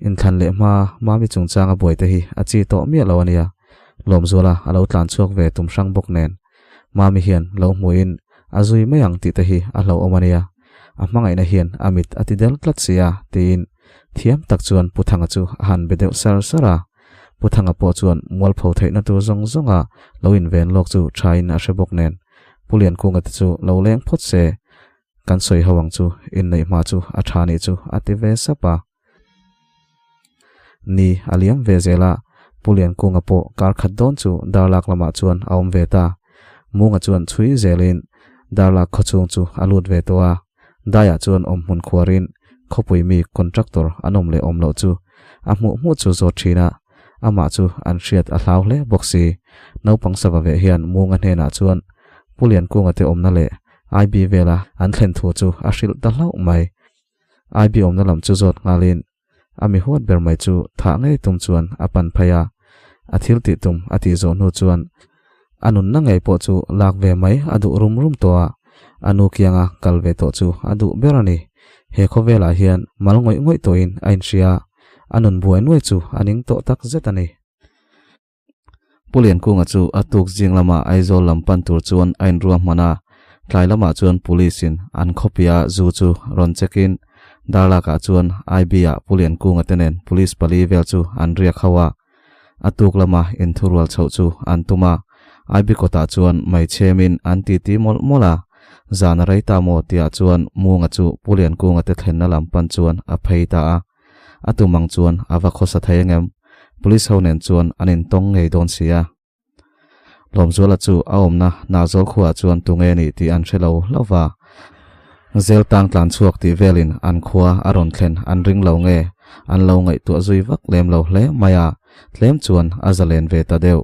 Inthlan leh hma Mami chungchanga buai te hi a chi tawh miah lo a nia. Lawmzuala a lo tlan chhuak ve tum hrang bawk nen. Mami hian lo hmuhin a zui mai ang tih te hi a hlauhawm a nia. A hmangaihna hian a mit a ti del tlat si a, tiin thiam tak chuan Pu Thanga chu a han be deuh sar sar a. Pu Thanga pawh chuan mualpho theihna tur zawng zawnga lo inven lawk chu thain a hre bawk nen. Pu Liankunga te chu lo leng phawt se, kan sawi ho ang chu, inneih hma chu a tha nih chu a ti ve sap a. Ni a liam ve zel a, Pu Liankunga pawh kar khat dawn chu Darlak lamah chuan a awm ve ta. Munga chuan chhui zelin Darlak khawchhung chu a lut ve tawh a, daiah chuan awm hmun khuarin khawpui mi contractor an awm leh awm loh chu a hmuh hmuh chu zawt thin a, amah chu an hriat a hlau hle bawk si. Naupang sava veh hian Munga hnenah chuan Pu Liankunga te awmna leh IB vela an thlen thu chu a hrilh ta hlauh mai. IB awmna lam chu zawt nghalin a mi huat ber mai chu thah ngei tum chuan a pan phei a, a thil tih tum a tih zawh hnu chuan a nunna ngei pawh chu lak ve mai a duh rum rum tawh a, a nu kianga kal ve tawh chu a duh ber a ni. He khawvelah hian mal ngawih ngawih tawhin a inhria a, a nun buai nuai chu a ning tawh tak zet a ni. Pu Liankunga chu a tuk zing lama Aizawl lam pan tur chuan a inruah hman a, tlai lamah chuan Police in an khawpia zu chu rawn check in Darlak ah chuan IB ah Pu Liankunga te nen Police pali vel chu an riak ho a, a tuk lama inthurual chhoh chu an tum a, IB kawtah chuan mai chhem in an titi mawlh mawlh a, zan a rei ta maw tihah chuan Munga chu Pu Liankunga te thlenna lam pan chuan a phei ta a. A tum ang chuan a va khawsa thei angem? Police ho nen chuan an intawng ngei dawn si a. Lawmzuala chu a awmna Nahzawl khuaah chuan tunge a nih tih an hre lo hlauh va. Zel tang tlan chhuak tih velin an khua a rawn thlen an ring lo nge an lo ngaihtuah zui vak lem lo hle mai a, tlem chuan a zalen ve ta deuh.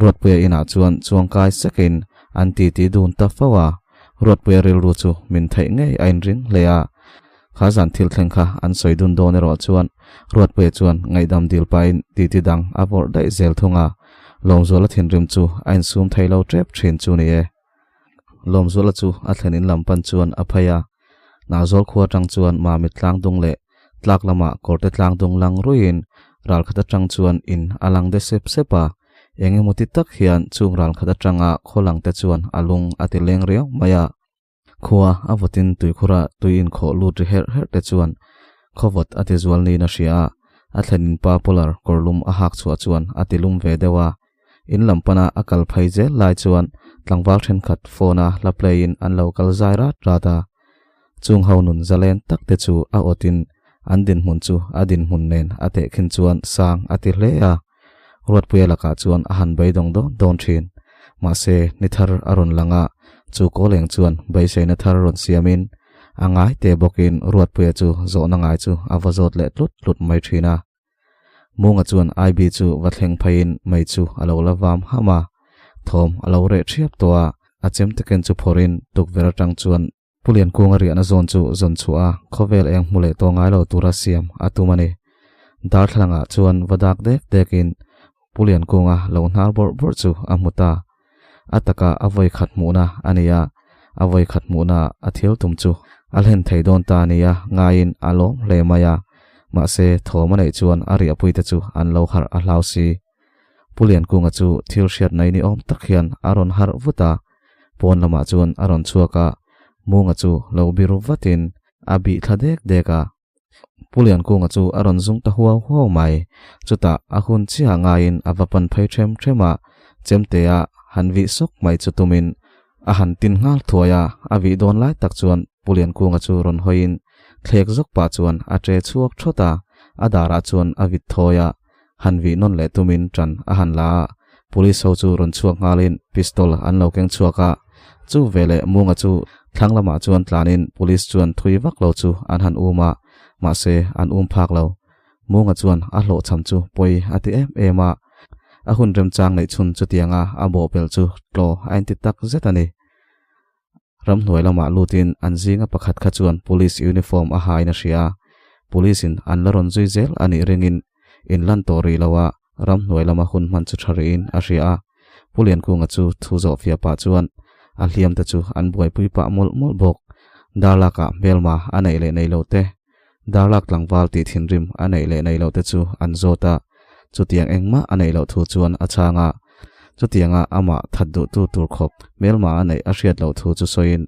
Ruatpuia inah chuan chuangkai sekin an titi dun ta fo a. Ruatpuia rilru chu min theih ngei a inring hle a. Kha zan thil thleng kha an sawi dun dawn erawh chuan Ruatpuia chuan ngaihdam dil pahin titi dang a vawrh daih zel thung a, Lawmzuala thinrim chu a insum thei lo tep thin chu ni e. Lawmzuala chu a thlen in lam pan chuan a phei a, Nahzawl khua atang chuan Mamit tlang dung leh tlak lamah kawrte tlang dung lang ruiin ral khat atang chuan in a lang de sep sep a, eng emaw ti tak hian chung ral khat atanga khaw lang te chuan a lung a ti leng riau mai a. Khua a vawtin tuikhura tui inkhawh lut ri herh herh te chuan khawvawt a ti zual niin a hria a, a thlenin pa polar kawrlum a hak chhuah chuan a ti lum ve deuh a. In lam pana a kal phei zel lai chuan tlangval thenkhat phone a hla play in an lo kal zai rat rat a. Chung ho nun zalen tak te chu a awtin an dinhmun chu a dinhmun nen a tehkhin chuan sang a ti hle a. Ruatpuia lakah chuan a han beidawng dawn dawn thin. Mahse, ni thar a rawn lang a, chu kawleng chuan beiseina thar rawn siamin a ngai te bawkin Ruatpuia chu zawhna ngai chu a va zawt leh tlut tlut mai thin a. Munga chuan IB chu va thleng pheiin mei chu a lo la vam ham a, thawm a lo reh thiap tawh a, a chemteken chu phawrhin tukverh atang chuan Pu Liankunga riahna zawn chu zawn chhuah a, khawvel eng hmu leh tawh ngai lo tura siam a tum a ni. Darthlalangah chuan va dak dek dekin Pu Liankunga lo hnar bawrh bawrh chu a hmu ta. A taka a vawi khat hmuhna a ni a, A vawi khat hmuhna a thil tum chu a hlen thei dawn ta nia ngaiin a lawm hle mai a. Mahse, thawm a neih chuan a riahpuite chu an lo harh a hlau si. Pu Liankunga chu thil hriat nei ni awm tak hian a rawn harh vut a, pawn lamah chuan a rawn chhuak a, Munga chu lo biru vatin a bih thla dek dek a. Pu Liankunga chu a rawn zung ta huau huau mai. Chutah a hun chiah ngaiin a va pan phei ṭhem ṭhem a, chemtea han vih sawk mai chu tumin a han tin nghal thuai a, a vih dawn lai tak chuan Pu Liankunga chu rawn hawiin thlek zawk pah chuan a ṭe chhuak ṭhawt a, a darah chuan a vit thawi a, han vih nawn leh tumin ṭan a han la a, police ho chu rawn chhuak nghalin pistol an lo keng chhuak a, chu veleh Munga chu thlang lamah chuan tlanin police chuan thui vak lo chu an han um a, mahse an um phak lo. Munga chuan a hlawhchham chu pawi a ti em em a, a hun remchang neih chhun chutianga a bawhpelh chu tlaw a inti tak zet a ni. Ramhnuai lamah lutin an zinga pakhat kha chuan police uniform a hain a hria a, police in an la rawn zui zel a nih ringin in lan tawh rih lo a, ramhnuai lama hun hman chu tha rihin a hria a. Pu Liankunga chu thu zawh fiah pah chuan a hliam te chu an buaipui pah mawlh mawlh bawk. Darlakah hmelma a neih leh nei lo te, darlak tlangval tih thinrim a neih leh nei lo te chu an zawt a, chutiang engmah a neih loh thu chuan a chhang a, chutianga amah that duhtu tur khawp hmelma a neih a hriat loh thu chu sawiin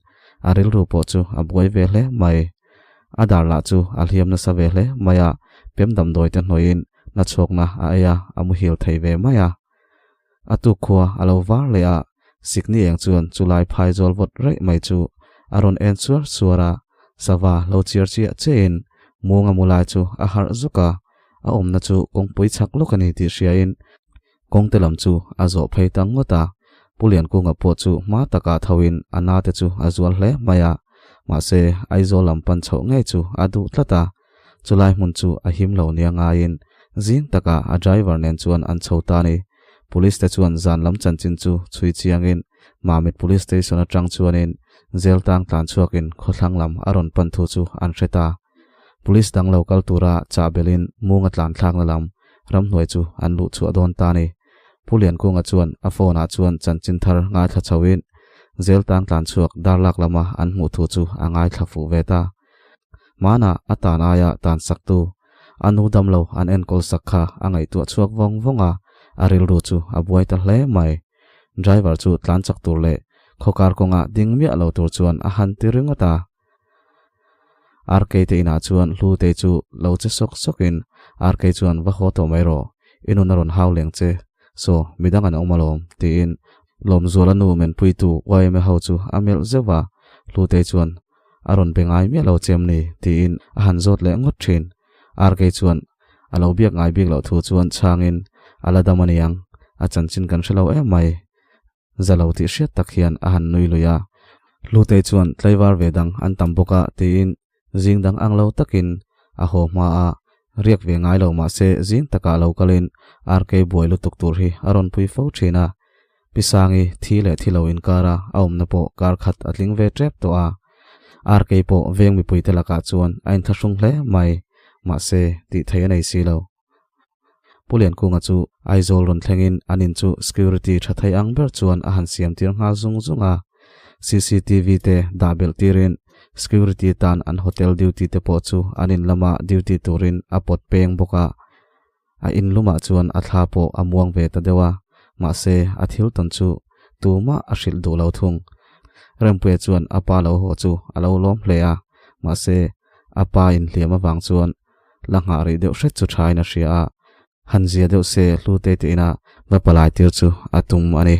a rilru pawh chu a buai ve hle mai. A dar lah chu a hliam nasa ve hle mai a, pem damdawi te hnawiin nachhawkna a ei a, a muhil thei ve mai a. A tuk khua a lo var leh a, sikni eng chuan chulai phai zawl vawt raih mai chu a rawn en suar suar a, sava lo chiar chiah chiahin Munga mu lai chu a harh zuk a, a awmna chu kawngpui chak lawk a ni tih hriain kawngte lam chu a zawh phei ta ngawt a. Pu Liankunga pawh chu hma takah thoin a nate chu a zual hle mai a, mahse Aizawl lam pan chhoh ngei chu a duh tlat a, Chulai hmun chu a him lo nia ngaiin zing takah a driver nen chuan an chho ta a ni. Police te chuan zan lam chanchin chu chhui chiangin Mamit Police Station atang chuanin jail tang tlan chhuakin khawthlang lam a rawn pan thu chu an hre ta. Police dang lo kal tura chah belin Munga tlan thlakna lam ramhnuai chu an luh chhuah dawn ta a ni. Pu Liankunga chuan a phone ah chuan chanchin thar ngaithla chhoin jail tang tlan chhuak darlak lama an hmuh thu chu a ngaithla fuh ve ta. Hmanah a tan aia tan saktu, a nu damlo an enkawl sak kha a ngaihtuah chhuak vawng vawng a, a rilru chu a buai ta hle mai. Driver chu tlan chak tur leh khawkar kawngah ding miah lo tur chuan a han ti ringawt a. RK te inah chuan Hlutei chu lo che sawk sawkin RK chuan va haw tawh mai rawh, i nun a rawn hau leng che, saw midang an awm alawm, tiin Lawmzuala nu menpuitu yma ho chu a melh zeuh a, Hlutei chuan A rawn be ngai miah lo chem ni? tiin a han zawt leh ngawt thin. RK chuan a lo biak ngai bik loh thu chuan chhangin a la dam a niang, a chanchin kan hre lo em mai. Za lo tih hriat tak hian a han nui lui a. Hlutei chuan tlaivar ve dang an tam bawk a tiin zing dang ang lo takin a haw hma a, riak ve ngai lo mahse zing takah lo kalin RK buai lutuk tur hi a rawn pui fo thin a. Pi Sangi thi leh thi lo inkara a awmna pawh kar khat a tling ve tep tawh a, RK pawh veng mipuite lakah chuan a inthlahrung hle mai, mahse tih theih a nei si lo. Pu Liankunga chu Aizawl rawn thlengin an in chu security tha thei ang ber chuan a han siam tir nghal zung zung a, cctv te dah belh tirin security tan an hotel duty te pawh chu an in lama duty turin a pawt peng bawk a. A inlumah chuan a thla pawh a muang ve ta deuh a, mahse a thil tawn chu tumah a hrilh duh lo thung. Rempuia chuan a pa lo haw chu a lo lawm hle a, mahse a pa inhliam avang chuan la nghah rih deuh hret chu thain a hria a, han zia deuh se Hlute te ina va palai tir chu a tum a ni.